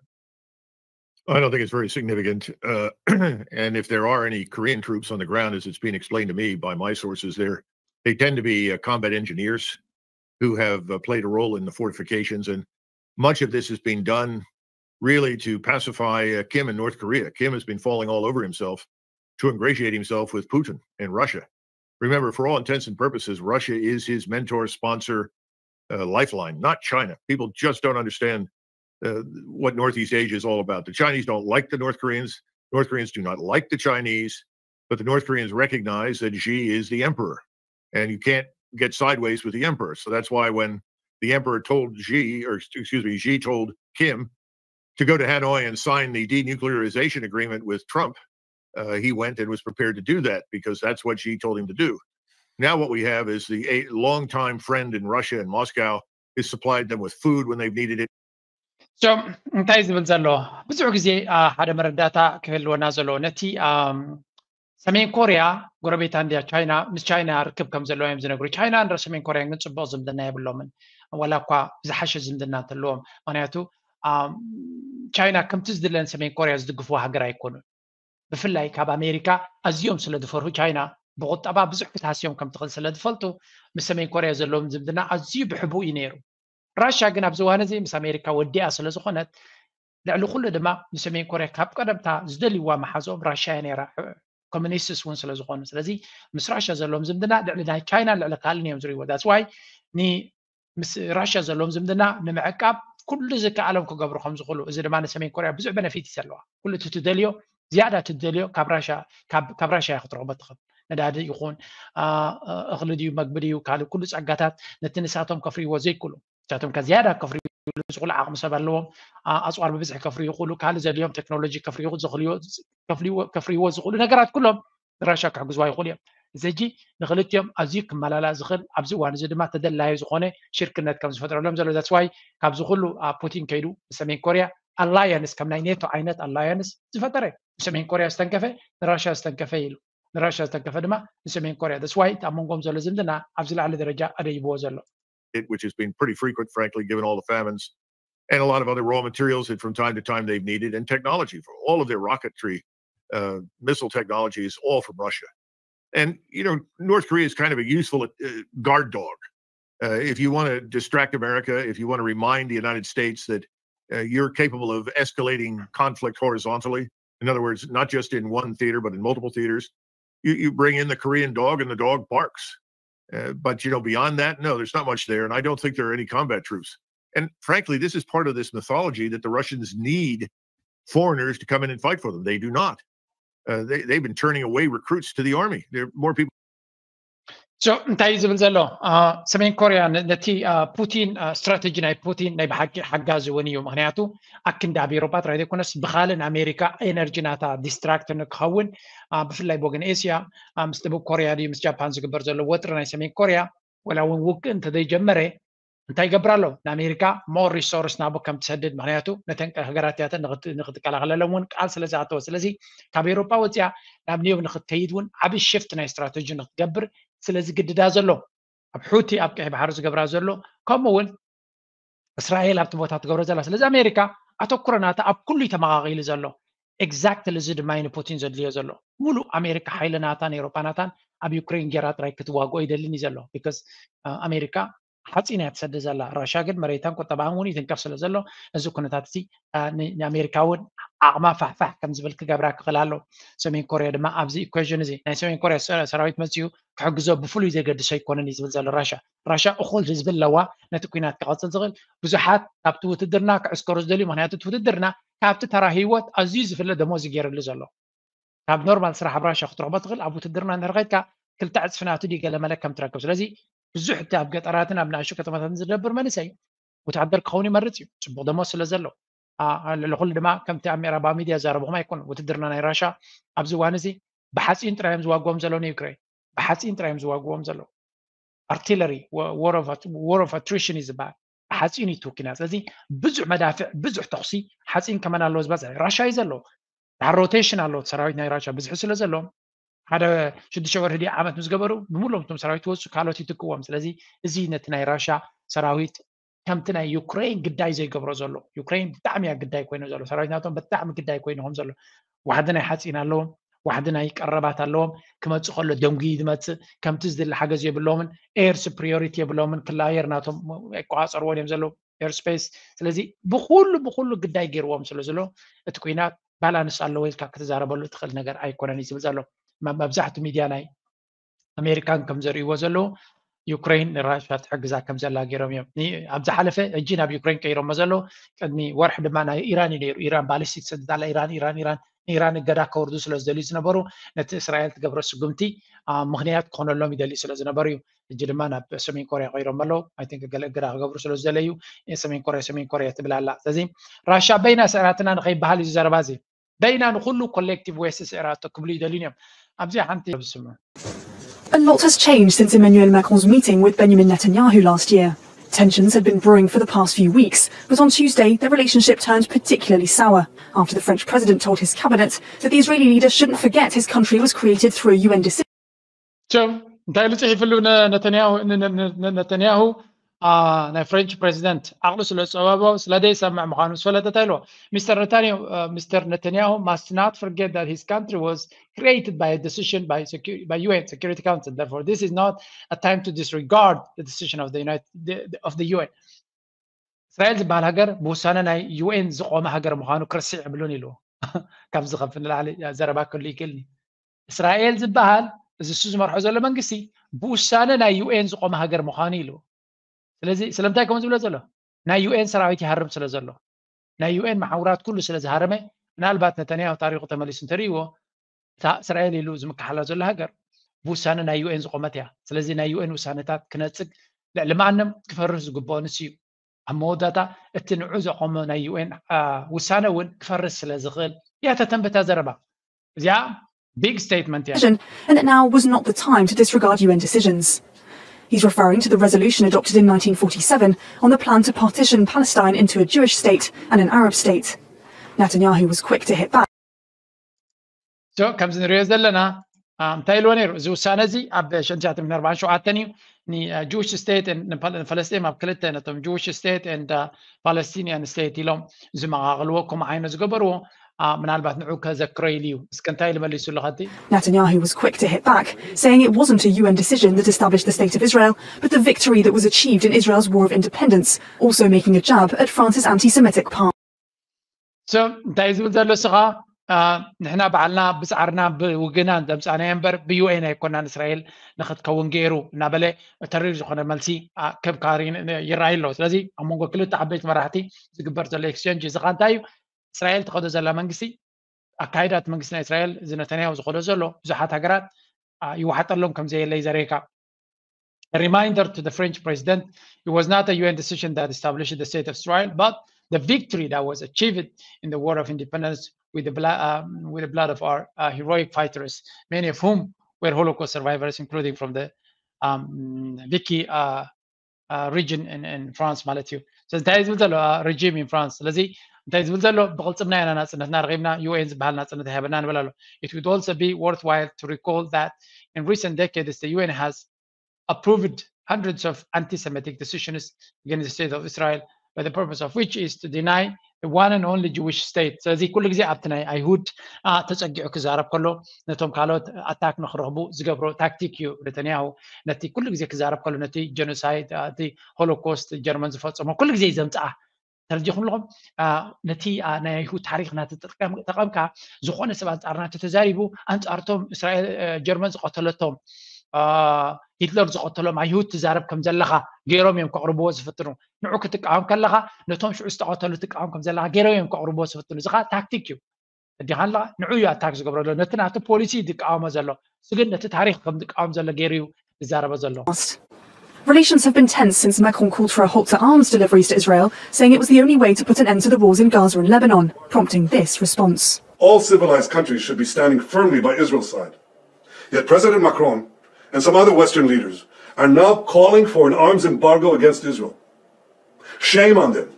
I don't think it's very significant. Uh, and if there are any Korean troops on the ground, as it's been explained to me by my sources there, they tend to be uh, combat engineers who have uh, played a role in the fortifications. And much of this has been done really to pacify uh, Kim in North Korea. Kim has been falling all over himself to ingratiate himself with Putin and Russia. Remember, for all intents and purposes, Russia is his mentor, sponsor, uh, lifeline, not China. People just don't understand uh, what Northeast Asia is all about. The Chinese don't like the North Koreans. North Koreans do not like the Chinese, but the North Koreans recognize that Xi is the emperor, and you can't get sideways with the emperor. So that's why when the emperor told Xi, or excuse me, Xi told Kim to go to Hanoi and sign the denuclearization agreement with Trump, uh, he went and was prepared to do that because that's what Xi told him to do. Now what we have is the a longtime friend in Russia and Moscow has supplied them with food when they've needed it. So እንታይ ዝብል ዘሎ ብዙሕ ግዜ ሓደ መረዳእታ ክህልወና ዘሎ ነቲ ሰሜን ኮርያ ጎረቤታ እንድያ ቻይና፣ ምስ ቻይና ርክብ ከም ዘለዋ እዮም ዝነግሩ። ቻይና እንዶ ሰሜን ኮርያ ግን ፅቡቕ ዝምድና የብሎምን፣ ዋላ እኳ ዝሓሸ ዝምድና እንተለዎም። ምክንያቱ ቻይና ከምቲ ዝድለን ሰሜን ኮርያ ዝድግፍዋ ሃገር ኣይኮኑን። ብፍላይ ካብ ኣሜሪካ ኣዝዮም ስለ ዝፈርሁ፣ ቻይና ብቁጠባ ብዙሕ ክትሃስዮም ከም ትኽእል ስለ ዝፈልጡ፣ ምስ ሰሜን ኮርያ ዘለዎም ዝምድና ኣዝዩ ብሕቡእ እዩ ነይሩ። ራሻ ግን ኣብዚ እዋን እዚ ምስ ኣሜሪካ ወዲኣ ስለ ዝኾነት፣ ልዕሊ ኩሉ ድማ ንሰሜን ኮርያ ካብ ቀደምታ ዝደልይዋ መሓዝኦም ራሻ እያ ነይራ። ኮሚኒስትስ እውን ስለ ዝኾኑ፣ ስለዚ ምስ ራሻ ዘለዎም ዝምድና ልዕሊ ናይ ቻይናን ልዕሊ ካልእን እዮም ዝርእይዎ። ዳትስ ዋይ ምስ ራሻ ዘለዎም ዝምድና ንምዕቃብ ኩሉ ዝከኣሎም ክገብሩ ከም ዝኽእሉ፣ እዚ ድማ ንሰሜን ኮርያ ብዙሕ በነፊት እዩ ዘለዋ። ኩሉ እቲ ትደልዮ፣ ዝያዳ እቲ ትደልዮ ካብ ራሻ እያ ክትረኽቦ ትኽእል። ነዳዲ ይኹን፣ እኽሊ ድዩ፣ መግቢ ድዩ፣ ካልእ ኩሉ ጸጋታት ነቲ ንሳቶም ከፍርይዎ ዘይክእሉ፣ ንሳቶም ከ ዝያዳ ከፍርይሉ ዝኽእሉ ዓቕሚ ሰብ ኣለዎም። ኣጽዋር ብብዝሒ ከፍርዩ ይኽእሉ፣ ካልእ ዘድልዮም ቴክኖሎጂ ከፍርይዎ ዝኽእሉ ነገራት ኩሎም ንራሻ ክሕግዝዋ ይኽእሉ እዮም። እዚ ሕጂ ንክልቲኦም ኣዝዩ ክመላላእ ዝኽእል፣ ኣብዚ እዋን እዚ ድማ ተደላዩ ዝኾነ ሽርክነት ከም ዝፈጥረሎም ዘሎ። ዳትስ ዋይ ካብዚ ኩሉ ፑቲን ከይዱ ንሰሜን ኮርያ ኣላያንስ፣ ከም ናይ ኔቶ ዓይነት ኣላያንስ ዝፈጠረ። ንሰሜን ኮርያ ዝተንከፈ ንራሻ ዝተንከፈ ኢሉ፣ ንራሻ ዝተንከፈ ድማ ንሰሜን ኮርያ። ዳትስ ዋይ እቲ ኣብ መንጎም ዘሎ ዝምድና ኣብዚ ላዕሊ ደረጃ ኣደይብዎ ዘሎ። it, which has been pretty frequent, frankly, given all the famines and a lot of other raw materials that from time to time they've needed, and technology for all of their rocketry, uh, missile technology is all from Russia. And, you know, North Korea is kind of a useful uh, guard dog. Uh, if you want to distract America, if you want to remind the United States that uh, you're capable of escalating conflict horizontally, in other words, not just in one theater, but in multiple theaters, you, you bring in the Korean dog and the dog barks. Uh, but you know, beyond that, no, there's not much there, and I don't think there are any combat troops. And frankly, this is part of this mythology that the Russians need foreigners to come in and fight for them. They do not. Uh, they, they've been turning away recruits to the army. There are more people. So እንታይ እዩ ዝብል ዘሎ? ሰሜን ኮርያ ነቲ ፑቲን፣ ስትራቴጂ ናይ ፑቲን ናይ ብሓቂ ሓጋዚ እውን እዩ። ምክንያቱ ኣክንዲ ኣብ ኤሮፓ ጥራይ ዘይኮነስ ብካልእ ንኣሜሪካ ኤነርጂ ናታ ዲስትራክት ንክኸውን፣ ብፍላይ ብወገን ኤስያ ምስ ደቡብ ኮርያ ድዩ ምስ ጃፓን ዝግበር ዘሎ ወጥሪ ናይ ሰሜን ኮርያ ወላ እውን ውግእ እንተዘይጀመረ እንታይ ይገብር ኣሎ? ንኣሜሪካ ሞር ሪሶርስ ናቡ ከም ትሰድድ፣ ምክንያቱ ነተን ሃገራት እያተን ንክትከላኸለሎም እውን ቃል ስለ ዝኣተወ። ስለዚ ካብ ኤሮፓ ወፂኣ ናብ ኒዮብ ንክትከይድ እውን ዓብ ሽፍት ናይ ስትራቴጂ ንክትገብር ስለ ዝግድዳ ዘሎ፣ ኣብ ሑቲ ኣብ ቀይ ባሕሪ ዝገብራ ዘሎ፣ ከምኡ እውን እስራኤል ኣብቲ ቦታ ትገብሮ ዘላ። ስለዚ ኣሜሪካ ኣተኩሮ ናታ ኣብ ኩሉ ተመቃቂሉ ዘሎ። ኤግዛክትሊ እዚ ድማ ንፑቲን ዘድልዮ ዘሎ። ሙሉእ ኣሜሪካ ሓይሊ ናታን ኤሮፓ ናታን ኣብ ዩክሬን ጌራ ጥራይ ክትዋግኦ ይደልን እዩ ዘሎ። ቢካዝ ኣሜሪካ ሓፂን እያ ትሰዲ ዘላ። ራሻ ግን መሬታን ቁጠባን እውን ይትንከፍ ስለ ዘሎ፣ እዚ ኩነታት እዚ ንኣሜሪካ እውን ዓቕማ ፋሕፋሕ ከም ዝብል ክገብራ ክኽእል ኣሎ። ሰሜን ኮርያ ድማ ኣብዚ ኢኩዌዥን እዚ ናይ ሰሜን ኮርያ ሰራዊት መፅኡ ክሕግዞ ብፍሉይ ዘገድሶ ኣይኮነን እዩ ዝብል ዘሎ ራሻ። ራሻ እኹል ህዝቢ ኣለዋ ነቲ ኩናት ክቐፅል ዝኽእል። ብዙሓት ካብቲ ውትድርና ክዕስከሩ ዝደልዩ፣ ምክንያቱ እቲ ውትድርና ካብቲ ተራ ህይወት ኣዝዩ ዝፍለ ደሞዝ ይገይርሉ ዘሎ። ካብ ኖርማል ስራሕ ኣብ ራሻ ክትረኽቦ ትኽእል፣ ኣብ ውትድርና እንድሕር ከይድካ ክልተ ዕፅፊ ናቱ ድዩ ገለ መለ ከም ትረክብ። ስለዚ ብዙሕ እቲ ኣብ ገጠራትን ኣብ ንኣሽቱ ከተማታትን ዝነብር መንእሰይ ወታደር ክኸውን ይመርፅ እዩ፣ ፅቡቕ ደሞዝ ስለ ዘሎ። ልዕሊ ኩሉ ድማ ከምቲ ኣብ ምዕራባዊ ሚድያ ዘረብኹም ኣይኮኑ፣ ውትድርና ናይ ራሻ ኣብዚ እዋን እዚ ብሓፂን ጥራይ እዮም ዝዋግዎም ዘለዉ ንዩክሬን፣ ብሓፂን ጥራይ እዮም ዝዋግዎም ዘለዉ። ኣርቲለሪ፣ war of attrition እዩ ዝበሃል። ብሓፂን እዩ ትውኪና። ስለዚ ብዙሕ መዳፍዕ፣ ብዙሕ ተኹሲ ሓፂን ከመን ኣለዎ ዝበፅሐ ራሻ እዩ ዘለዎ። ድሓር ሮቴሽን ኣለዎ ሰራዊት ናይ ራሻ ብዝሒ ስለ ዘለዎም ሓደ ሽዱሽተ ወርሒ ድዩ ዓመት ምስ ገበሩ ብምሉኦም እቶም ሰራዊት ወፁ ካልኦት ይትክዎም። ስለዚ እዚ ነቲ ናይ ራሻ ሰራዊት ከምቲ ናይ ዩክሬን ግዳይ ዘይገብሮ ዘሎ፣ ዩክሬን ብጣዕሚ እያ ግዳይ ኮይኑ ዘሎ፣ ሰራዊት ናቶም ብጣዕሚ ግዳይ ኮይኑ ከም ዘሎ፣ ዋሕዲ ናይ ሓፂን ኣለዎም፣ ዋሕዲ ናይ ቀረባት ኣለዎም። ክመፅእ ከሎ ደንጉዩ ዝመፅእ፣ ከምቲ ዝድለ ሓገዝ የብሎምን። ኤር ስፕሪዮሪቲ የብሎምን፣ ክላየር ናቶም ኣይቆፃፀርዎን እዮም ዘለዉ ኤርስፔስ። ስለዚ ብኩሉ ብኩሉ ግዳይ ገይርዎም ስለ ዘሎ እቲ ኩናት ባላንስ ኣለዎ ኢልካ ክትዛረበሉ ትኽእል ነገር ኣይኮነን እዩ ዝብል ዘሎ። መብዛሕትኡ ሚድያ ናይ ኣሜሪካን ከም ዘርእይዎ ዘለዉ ዩክሬን ንራሻ ትሕግዛ ከም ዘላ ገይሮም እዮም። ኣብ ዝሓለፈ ሕጂ ናብ ዩክሬን ቀይሮሞ ዘለዉ። ቅድሚ ወርሒ ድማ ናይ ኢራን እዩ ነይሩ። ኢራን ባሊስቲክ ሰድዳላ ኢራን ኢራን ኢራን ንኢራን እገዳ ከወርዱ ስለ ዝደልዩ ዝነበሩ ነቲ እስራኤል ትገብሮ ስጉምቲ ምክንያት ክኾነሎም ይደልዩ ስለ ዝነበሩ እዩ። ሕጂ ድማ ናብ ሰሜን ኮርያ ቀይሮም ኣለዉ። ኣይ ቲንክ ገለ እገዳ ክገብሩ ስለ ዝደለዩ ሰሜን ኮርያ ሰሜን ኮርያ ትብል ኣላ። ስለዚ ራሻ በይና ስዕራትና ንኸይበሃል እዩ ዘረባ እዚ። በይና ንኹሉ ኮሌክቲቭ ዌስት ስዕራቶ ክብሉ ይደልዩን እዮም። ኣብዚኣ ሓንቲ ስሙ። A lot has changed since Emmanuel Macron's meeting with Benjamin Netanyahu last year. Tensions had been brewing for the past few weeks, but on Tuesday, their relationship turned particularly sour after the French president told his cabinet that the Israeli leader shouldn't forget his country was created through a U N decision. ቸው እንታይ ኢሉ ጽሒፍሉ ነ- ነተንያሁ ነ- ነ- ነ- ነተንያሁ አ፣ ናይ ፍሬንች ፕሬዚደንት ዓቕሉ ስለ ዝጸበቦ ስለ ዘይሰምዕ ምዃኑ ዝፈለጠ እንታይ ኢልዎ? ሚስተር ነታንያሁ ሚስተር ነተንያሁ must not forget that his country was created by a decision by, secu- by U N Security Council. Therefore, this is not a time to disregard the decision of the United the- of the U N. እስራኤል ዝበሃል ሃገር ብውሳነ ናይ ዩ ኤን ዝቆመ ሃገር ምዃኑ ክርስዕ የብሉን ኢሉ። ካብዚ ከፍ ንላዕሊ ዘረባ ክህሉ ይክእልኒ። እስራኤል ዝበሃል እዚ እሱ ዝመርሖ ዘሎ መንግስቲ ብውሳነ ናይ ዩ ኤን ዝቆመ ሃገር ምዃኑ ኢሉ። ስለዚ ስለምንታይ ከምኡ ዝብሎ ዘሎ? ናይ ዩ ኤን ሰራዊት ይሃርም ስለ ዘሎ፣ ናይ ዩ ኤን መሓውራት ኩሉ ስለ ዝሃረመ፣ ምናልባት ነተንያሁ ታሪኹ ተመሊሱ እንተርእይዎ፣ እታ እስራኤል ኢሉ ዝምክሓላ ዘሎ ሃገር ብውሳነ ናይ ዩ ኤን ዝቆመት እያ። ስለዚ ናይ ዩ ኤን ውሳነታት ክነጽግ ልዕሊ ማንም ክፈርስ ዝግብኦ ንሱ እዩ። ኣብ መወዳእታ እቲ ንዑ ዘቆመ ናይ ዩ ኤን ውሳነ እውን ክፈርስ ስለ ዝኽእል እያ ተተንብታ ዘረባ። እዚኣ big statement እያ። Decision, and it now was not the time to disregard U N decisions. He's referring to the resolution adopted in nineteen forty-seven on the plan to partition Palestine into a Jewish state and an Arab state. Netanyahu was quick to hit back. So ከምዚ ንሪኦ ዘለና አ፣ እንታይ ኢልዎ ነይሩ? እዚ ውሳነ እዚ ኣብ ሽሕን ትሽዓተ ሚእትን ኣርባዓን ሸውዓተን እዩ ን Jewish state ፈለስጢን ኣብ ክልተ ነቶም Jewish state and Palestinian state ኢሎም ዝመቓቕልዎ ከምኡ ዓይነት ዝገበርዎ። አ፣ ምናልባት ንዑ ከዘክሮ ኢሉ እዩ። እስከ እንታይ ኢሉ መሊሱ ኣሎ ከቲ? Netanyahu was quick to hit back, saying it wasn't a U N decision that established the State of Israel, but the victory that was achieved in Israel's War of Independence, also making a jab at France's anti-Semitic part. So እንታይ ዝብል ዘሎ ስኻ? አ፣ ንሕና ባዕልና ብፃዕርና ብውግና ዘምፃናዮ እምበር ብ ዩ ኤን ኣይኮናን እስራኤል ንክትከውን ገይሩ እናበለ ተሪር ዝኾነ መልሲ አ፣ ክህብ ይረኣይ ኣሎ። ስለዚ ኣብ መንጎ ክልተ ዓበይቲ መራሕቲ ዝግበር ዘሎ exchange እዚ ኸ እንታይ እዩ? እስራኤል ትኸዶ ዘላ መንግስቲ፣ ኣካይዳ እቲ መንግስቲ ናይ እስራኤል እዚ ነተንያሁ ዝኸዶ ዘሎ ብዙሓት ሃገራት አ፣ ይወሓጠሎም ከም ዘየለ እዩ ዘርእየካ። A reminder to the French president, it was not a U N decision that established the state of Israel, but the victory that was achieved in the War of Independence with the, bla- um, with the blood of our uh, heroic fighters, many of whom were Holocaust survivors, including from the um, Vichy uh, uh, region in, in France ማለት እዩ። ስለዚ እንታይ ዝብል ዘሎ regime in France። ስለዚ እንታይ ዝብል ዘሎ? ብቕልጽምና ኢና ናጽነትና ረኺብና፣ ዩ ኤን ዝበሃል ናጽነት ኣይሃበና ንብል ኣሎ። It would also be worthwhile to recall that in recent decades the U N has approved hundreds of anti-Semitic decisions against the state of Israel, but the purpose of which is to deny the one and only Jewish state. ስለዚ ኩሉ ግዜ ኣብቲ ናይ ኣይሁድ አ፣ ተጸጊዑ ክዛረብ ከሎ ነቶም ካልኦት ኣታክ ንክረኽቡ ዝገብሮ ታክቲክ እዩ ነተንያሁ። ነቲ ኩሉ ግዜ ክዛረብ ከሎ ነቲ ጀኖሳይድ፣ አ፣ እቲ ሆሎኮስት ጀርመን ዝፈጸሞ ኩሉ ግዜ እዩ ዘምጽኣ። ተረዲኹም ኣለኹም? አ፣ ነቲ አ፣ ናይ ኣይሁድ ታሪክ ናተጠቀምካ ዝኾነ ሰብ ኣንጻር ናተ ተዛሪቡ ኣንጻርቶም እስራኤል አ፣ ጀርመን ዝቐተለቶም አ፣ ሂትለር ዝቐተሎም ኣይሁድ ትዛረብ ከም ዘለኻ ገይሮም እዮም ከቕርብዎ ዝፍትኑ። ንዑ ክትቃወም ከለኻ ነቶም ሽዑ ዝተቐተሉ ትቃወም ከም ዘለኻ ገይሮም እዮም ከቕርብዎ ዝፍትኑ። እዚ ኸዓ ታክቲክ እዩ። እዲኻ ኣለኻ ንዑ እዩ ኣታክ ዝገብሮ ዘሎ። ነቲ ናቱ ፖሊሲ እዩ ዝቃወሞ ዘሎ። እሱ ግን ነቲ ታሪክ ከም ዝቃወም ዘሎ ገይሩ እዩ ዝዛረበ ዘሎ። Relations have been tense since Macron called for a halt to arms deliveries to Israel, saying it was the only way to put an end to the wars in Gaza and Lebanon, prompting this response. All civilized countries should be standing firmly by Israel's side. Yet President Macron and some other Western leaders are now calling for an arms embargo against Israel. Shame on them.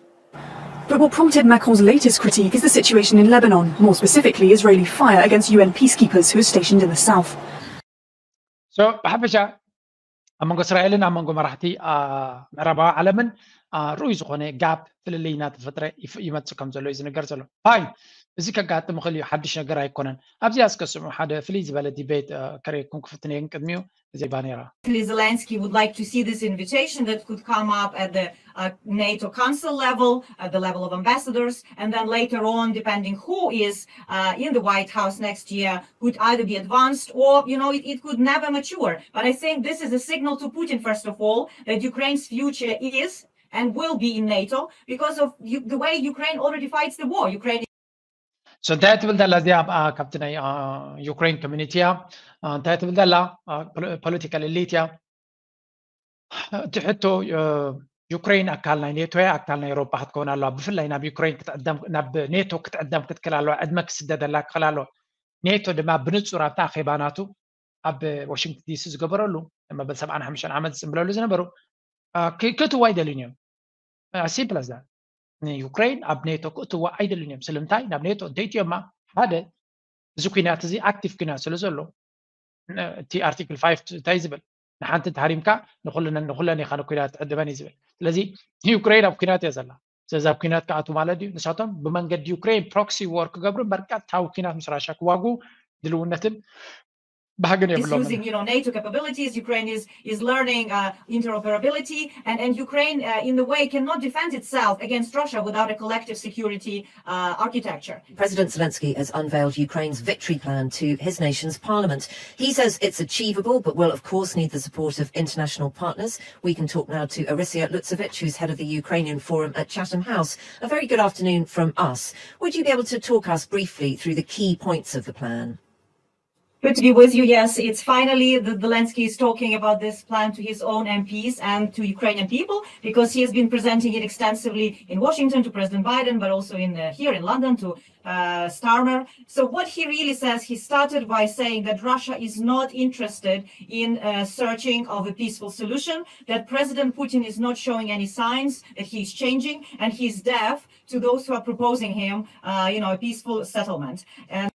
But what prompted Macron's latest critique is the situation in Lebanon, more specifically Israeli fire against U N peacekeepers who are stationed in the south. So ብሓፈሻ ኣብ መንጎ እስራኤልን ኣብ መንጎ መራሕቲ አ፣ ምዕራባዊ ዓለምን አ፣ ርኡይ ዝኾነ ጋፕ ፍልልይ እናተፈጥረ ይፍ- ይመፅእ ከም ዘሎ እዩ ዝነገር ዘሎ። ፋይን፣ እዚ ከጋጥም ይኽእል እዩ፣ ሓድሽ ነገር ኣይኮነን። ኣብዚኣ እስከ ስምዑ፣ ሓደ ፍልይ ዝበለ ዲቤት አ፣ ከርእየኩም ክፍትን እየ፣ ግን ቅድሚኡ እዚ ባኔራ Zelensky would like to see this invitation that could come up at the uh, NATO Council level, at the level of ambassadors, and then later on, depending who is uh, in the White House next year, could either be advanced or, you know, it, it could never mature. But I think this is a signal to Putin, first of all, that Ukraine's future is and will be in NATO because of you, the way Ukraine already fights the war. Ukraine So እንታይ ትብል ዘላ እዚኣ? አ፣ ካብቲ ናይ አ፣ ዩክሬን ኮሚኒቲ እያ። አ፣ እንታይ ትብል ዘላ? ፖለቲካል ኤሊት እያ። እቲ ሕቶ አ፣ ዩክሬን ኣካል ናይ ኔቶ እያ፣ ኣካል ናይ ኤውሮጳ ክትከውን ኣለዋ። ብፍላይ ናብ ዩክሬን ክትዕደም፣ ናብ ኔቶ ክትዕደም ክትክእል ኣለዋ። ዕድመ ክስደደላ ክኽእል ኣለዋ። ኔቶ ድማ ብንጹር ኣብታ ኣኼባ ናቱ ኣብ ዋሽንግተን ዲሲ ዝገበረሉ መበል ሰብዓን ሓሙሽተን ዓመት ዝጽንብለሉ ዝነበሩ ክእትዋ ኣይደልዩን እዮም። ሲምፕል ኣዛ ንዩክሬን ኣብ ኔቶ ክእትዋ ኣይደልዩን እዮም። ስለምንታይ ናብ ኔቶ እንተእትዮማ ሓደ እዚ ኩናት እዚ ኣክቲቭ ኩናት ስለ ዘሎ እቲ ኣርቲክል ፋይቭ እንታይ ዝብል ንሓንቲ ተሃሪምካ ንኩለን ኢካ ንኩናት ትዕድመን እዩ ዝብል። ስለዚ ዩክሬን ኣብ ኩናት እያ ዘላ። ስለዚ ኣብ ኩናት ክኣቱ ማለት እዩ። ንሳቶም ብመንገዲ ዩክሬን ፕሮክሲ ዎር ክገብሩ እምበር ቀጥታዊ ኩናት ምስ ራሻ ክዋጉ ድልውነትን ባህግን የብሎም። Using you know NATO capabilities, Ukraine is is learning uh, interoperability, and and Ukraine uh, in the way cannot defend itself against Russia without a collective security uh, architecture. President Zelensky has unveiled Ukraine's victory plan to his nation's parliament. He says it's achievable, but will of course need the support of international partners. We can talk now to Orysia Lutsevich, who's head of the Ukrainian Forum at Chatham House. A very good afternoon from us. Would you be able to talk us briefly through the key points of the plan? Good to be with you. Yes, it's finally that Zelensky is talking about this plan to his own M Ps and to Ukrainian people, because he has been presenting it extensively in Washington to President Biden, but also in uh, here in London to uh, Starmer. So what he really says, he started by saying that Russia is not interested in uh, searching of a peaceful solution, that President Putin is not showing any signs that he's changing, and he's deaf to those who are proposing him, uh, you know, a peaceful settlement. And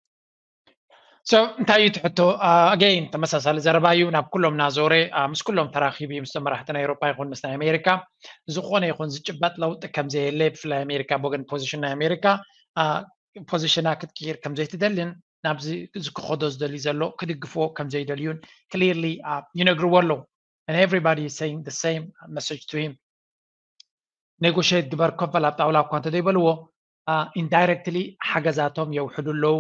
so እንታይ እዩ ትሕቶ? ኣገይን ተመሳሳሊ ዘረባ እዩ። ናብ ኩሎም እናዞረ ምስ ኩሎም ተራኺቡ እዩ፣ ምስ መራሕቲ ናይ ኤውሮፓ ይኹን ምስ ናይ ኣሜሪካ። ዝኾነ ይኹን ዝጭበጥ ለውጢ ከም ዘየለ፣ ብፍላይ ኣሜሪካ ብወገን ፖዚሽን ናይ ኣሜሪካ ፖዚሽና ክትቅይር ከም ዘይትደልን ናብዚ እዚ ክኸዶ ዝደሊ ዘሎ ክድግፍዎ ከም ዘይደልዩን ክሊርሊ ይነግርዎ ኣለዉ። And everybody is saying the same message to him. ኔጎሽት ግበር፣ ኮፈል ኣብ ጣውላ እኳ እንተዘይበልዎ ኢንዳይረክትሊ ሓገዛቶም የውሕዱ ኣለዉ።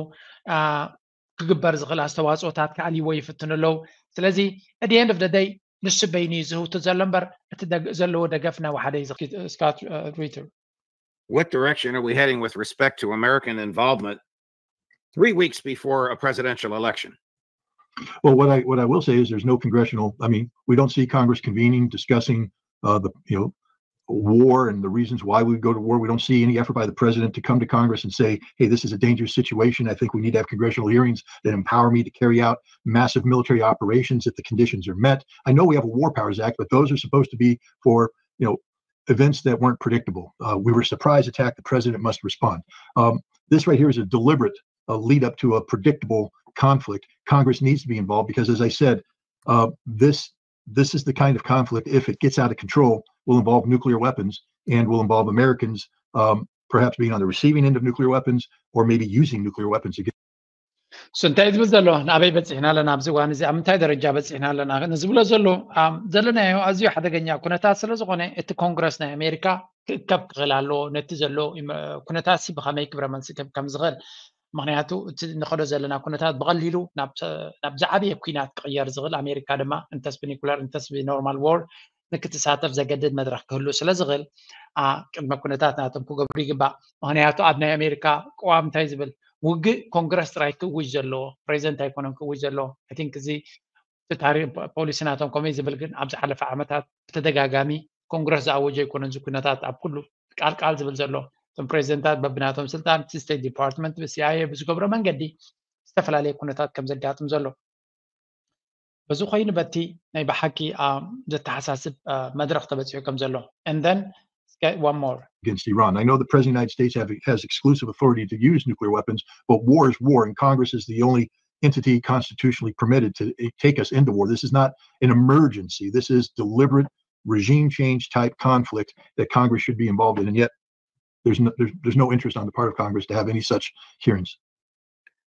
ክግበር ዝኽእል ኣስተዋፅኦታት ክኣልይዎ ይፍትኑ ኣለዉ። ስለዚ at the end of the day ንሱ በይኑ እዩ ዝህውቱ ዘሎ እምበር እቲ ዘለዎ ደገፍ ናብ ሓደ እዩ። Scott Ritter. What direction are we heading with respect to American involvement three weeks before a presidential election? Well, what I what I will say is there's no congressional. I mean, we don't see Congress convening, discussing uh, the you know war and the reasons why we go to war. We don't see any effort by the president to come to Congress and say, "Hey, this is a dangerous situation. I think we need to have congressional hearings that empower me to carry out massive military operations if the conditions are met." I know we have a War Powers Act, but those are supposed to be for you know events that weren't predictable. Uh, we were a surprise attack. The president must respond. Um, this right here is a deliberate uh, lead up to a predictable conflict. Congress needs to be involved because, as I said, uh, this this is the kind of conflict, if it gets out of control, will involve nuclear weapons and will involve Americans um, perhaps being on the receiving end of nuclear weapons or maybe using nuclear weapons against. እሱ እንታይ ዝብል ዘሎ? ናበይ በፂሕና ኣለና? ኣብዚ እዋን እዚ ኣብ ምንታይ ደረጃ በፂሕና ኣለና ንዝብሎ ዘሎ ዘለናዮ ኣዝዩ ሓደገኛ ኩነታት ስለ ዝኾነ እቲ ኮንግረስ ናይ ኣሜሪካ ክእከብ ክኽእል ኣለዎ፣ ነቲ ዘሎ ኩነታት ሲ ብኸመይ ግብረ መልሲ ክህብ ከም ዝኽእል። ምክንያቱ እቲ ንኸዶ ዘለና ኩነታት ብቐሊሉ ናብ ዝዓበየ ኩናት ክቕየር ዝኽእል፣ ኣሜሪካ ድማ እንተስ ብኒኩለር እንተስ ብኖርማል ዎር ንክትሳተፍ ዘገድድ መድረክ ክህሉ ስለ ዝኽእል ቅድመ ኩነታት ናቶም ክገብሩ ይግባእ። ምክንያቱ ኣብ ናይ ኣሜሪካ ቅዋም እንታይ ዝብል ውግእ ኮንግረስ ጥራይ ክእውጅ ዘለዎ፣ ፕሬዚደንት ኣይኮነን ክእውጅ ዘለዎ። I think እዚ እቲ ታሪክ ፖሊሲ ናቶም ከምኡ ዝብል፣ ግን ኣብ ዝሓለፈ ዓመታት ብተደጋጋሚ ኮንግረስ ዝኣወጀ ኣይኮነን እዚ ኩነታት ኣብ ኩሉ ቃል ቃል ዝብል ዘሎ። እቶም ፕሬዚደንታት በብናቶም ስልጣን እቲ ስቴት ዲፓርትመንት ብሲኣይኤ ብዝገብሮ መንገዲ ዝተፈላለየ ኩነታት ከም ዘጋጥም ዘሎ። በዚ ኮይኑ በቲ ናይ ብሓቂ ዘተሓሳስብ መድረክ ተበፂሑ ከም ዘሎ and then one more against Iran. I know the president of the United States have, has exclusive authority to use nuclear weapons, but war is war, and Congress is the only entity constitutionally permitted to take us into war. This is not an emergency. This is deliberate regime change type conflict that Congress should be involved in, and yet there's no, there's, there's no interest on the part of Congress to have any such hearings.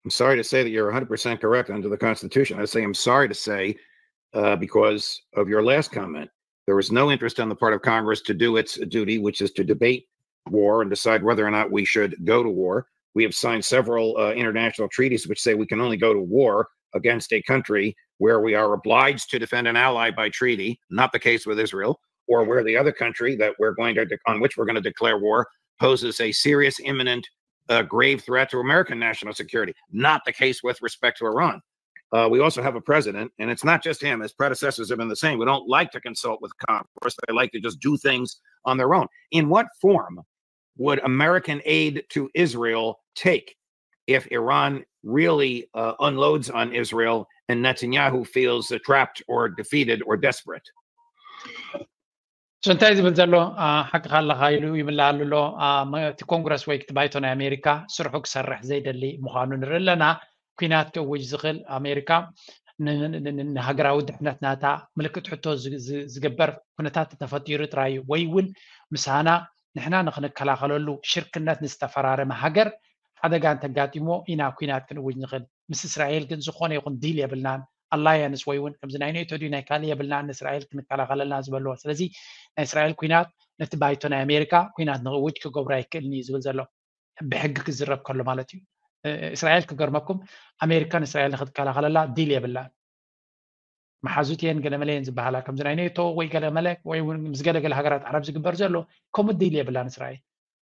I'm sorry to say that you're one hundred percent correct under the Constitution. I say I'm sorry to say uh, because of your last comment. There was no interest on the part of Congress to do its duty, which is to debate war and decide whether or not we should go to war. We have signed several uh, international treaties which say we can only go to war against a country where we are obliged to defend an ally by treaty, not the case with Israel, or where the other country that we're going to, on which we're going to declare war poses a serious, imminent, uh, grave threat to American national security, not the case with respect to Iran. Uh, we also have a president, and it's not just him, his predecessors have been the same. We don't like to consult with Congress. They like to just do things on their own. In what form would American aid to Israel take if Iran really uh, unloads on Israel and Netanyahu feels uh, trapped or defeated or desperate? እንታይ ዝብል ዘሎ ሓቅኻ ኣለኻ ኢሉ ይምልኣሉ ኣሎ። እቲ ኮንግረስ ወይ እቲ ባይቶ ናይ ኣሜሪካ ስርሑ ክሰርሕ ዘይደሊ ምዃኑ ንርኢ ኣለና። ኩናት ክእውጅ ዝኽእል ኣሜሪካ ንሃገራዊ ድሕነት ናታ ምልክት ሕቶ ዝግበር ኩነታት ተፈጢሩ ጥራይ እዩ። ወይ እውን ምሳና ንሕና ንክንከላኸለሉ ሽርክነት ንዝተፈራረመ ሃገር ሓደጋ እንተጋጢሞ ኢና ኩናት ክንእውጅ ንኽእል። ምስ እስራኤል ግን ዝኾነ ይኹን ዲል የብልናን። ኣላያንስ ወይ እውን ከምዚ ናይ ኔቶ ድዩ ናይ ካልእ የብልናን፣ ንእስራኤል ክንከላኸለልና ዝበልዎ። ስለዚ ናይ እስራኤል ኩናት ነቲ ባይቶ ናይ ኣሜሪካ ኩናት ንክእውጅ ክገብሮ ኣይክእልን እዩ ዝብል ዘሎ። ብሕጊ ክዝረብ ከሎ ማለት እዩ። እስራኤል ክገርመኩም፣ ኣሜሪካ ንእስራኤል ንክትከላኸለላ ዲል የብላን። መሓዙት እየን ገለመለ እየን ዝበሃላ ከምዚ ናይ ኔቶ ወይ ገለመለ ወይ እውን ምስ ገለገለ ሃገራት ዓረብ ዝግበር ዘሎ ከምኡ ዲል የብላን እስራኤል።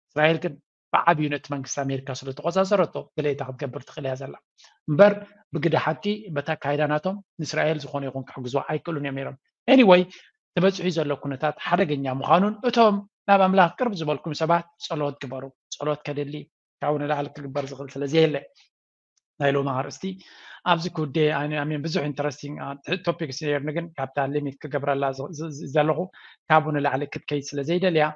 እስራኤል ግን ብዓብዩ ነቲ መንግስቲ ኣሜሪካ ስለ ተቆፃፀረቶ ድሌታ ክትገብር ትኽእል እያ ዘላ እምበር ብግደ ሓቂ በታ ኣካይዳ ናቶም ንእስራኤል ዝኾነ ይኹን ክሕግዝዋ ኣይክእሉን እዮም ነይሮም። ኤኒወይ ተበፂሑ ዘሎ ኩነታት ሓደገኛ ምዃኑን እቶም ናብ ኣምላኽ ቅርብ ዝበልኩም ሰባት ጸሎት ግበሩ። ጸሎት ከድሊ ካብኡ ንላዕሊ ክግበር ዝኽእል ስለ ዘየለ ናይ ሎሚ ኣርእስቲ ኣብዚ ክውደ ኣሜን ብዙሕ ኢንተረስቲንግ ቶፒክስ ነይርኒ ግን ካብታ ሊሚት ክገብረላ ዘለኹ ካብኡ ንላዕሊ ክትከይድ ስለ ዘይደልያ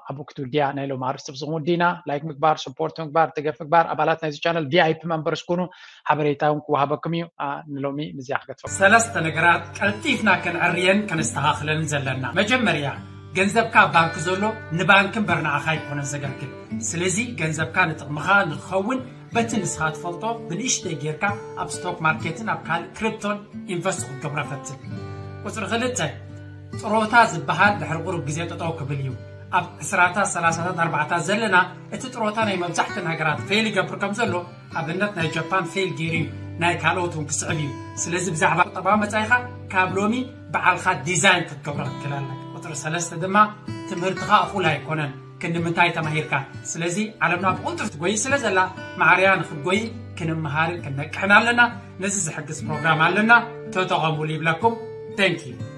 ኣብ ክትውድያ ናይ ሎም ኣርስቲ ብዝኹም ወዲና ላይክ ምግባር ስፖርት ምግባር ደገፍ ምግባር ኣባላት ናይዚ ቻነል ቪኣይፒ መንበርስ ኩኑ ሓበሬታ እውን ክወሃበኩም እዩ። ንሎሚ ምዝያ ክገትፈ ሰለስተ ነገራት ቀልጢፍና ክንዕርየን ከነስተኻኽለን ዘለና። መጀመርያ ገንዘብካ ኣብ ባንክ ዘሎ ንባንክ እምበር ንዓኻ ኣይኮነን ዘገልግል። ስለዚ ገንዘብካ ንጥቕምኻ ንክኸውን በቲ ንስኻ ትፈልጦ ብንእሽተይ ጌርካ ኣብ ስቶክ ማርኬትን ኣብ ካልእ ክሪፕቶን ኢንቨስት ክትገብሮ ፈትን። ቁፅሪ ክልተ ጥሮታ ዝበሃል ድሕሪ ቁሩብ ግዜ ጠጠው ክብል እዩ። ኣብ ዕስራታት ሰላሳታት ኣርባዕታት ዘለና እቲ ጥሮታ ናይ መብዛሕትእን ሃገራት ፌል ይገብር ከም ዘሎ ኣብነት ናይ ጃፓን ፌል ገይሩ እዩ፣ ናይ ካልኦት እውን ክስዕብ እዩ። ስለዚ ብዛዕባ ቁጠባዊ መፃኢኻ ካብ ሎሚ በዓልኻ ዲዛይን ክትገብሮ ክትክእል ኣለካ። ቁፅሪ ሰለስተ ድማ ትምህርትኻ እኹል ኣይኮነን። ክንዲ ምንታይ ተማሂርካ? ስለዚ ዓለምና ብቕልጡፍ ትጎይ ስለ ዘላ ማዕርያ ንክትጎይ ክንምሃርን ክንነቅሕን ኣለና። ነዚ ዝሕግዝ ፕሮግራም ኣለና፣ ተጠቐሙሉ ይብለኩም። Thank you።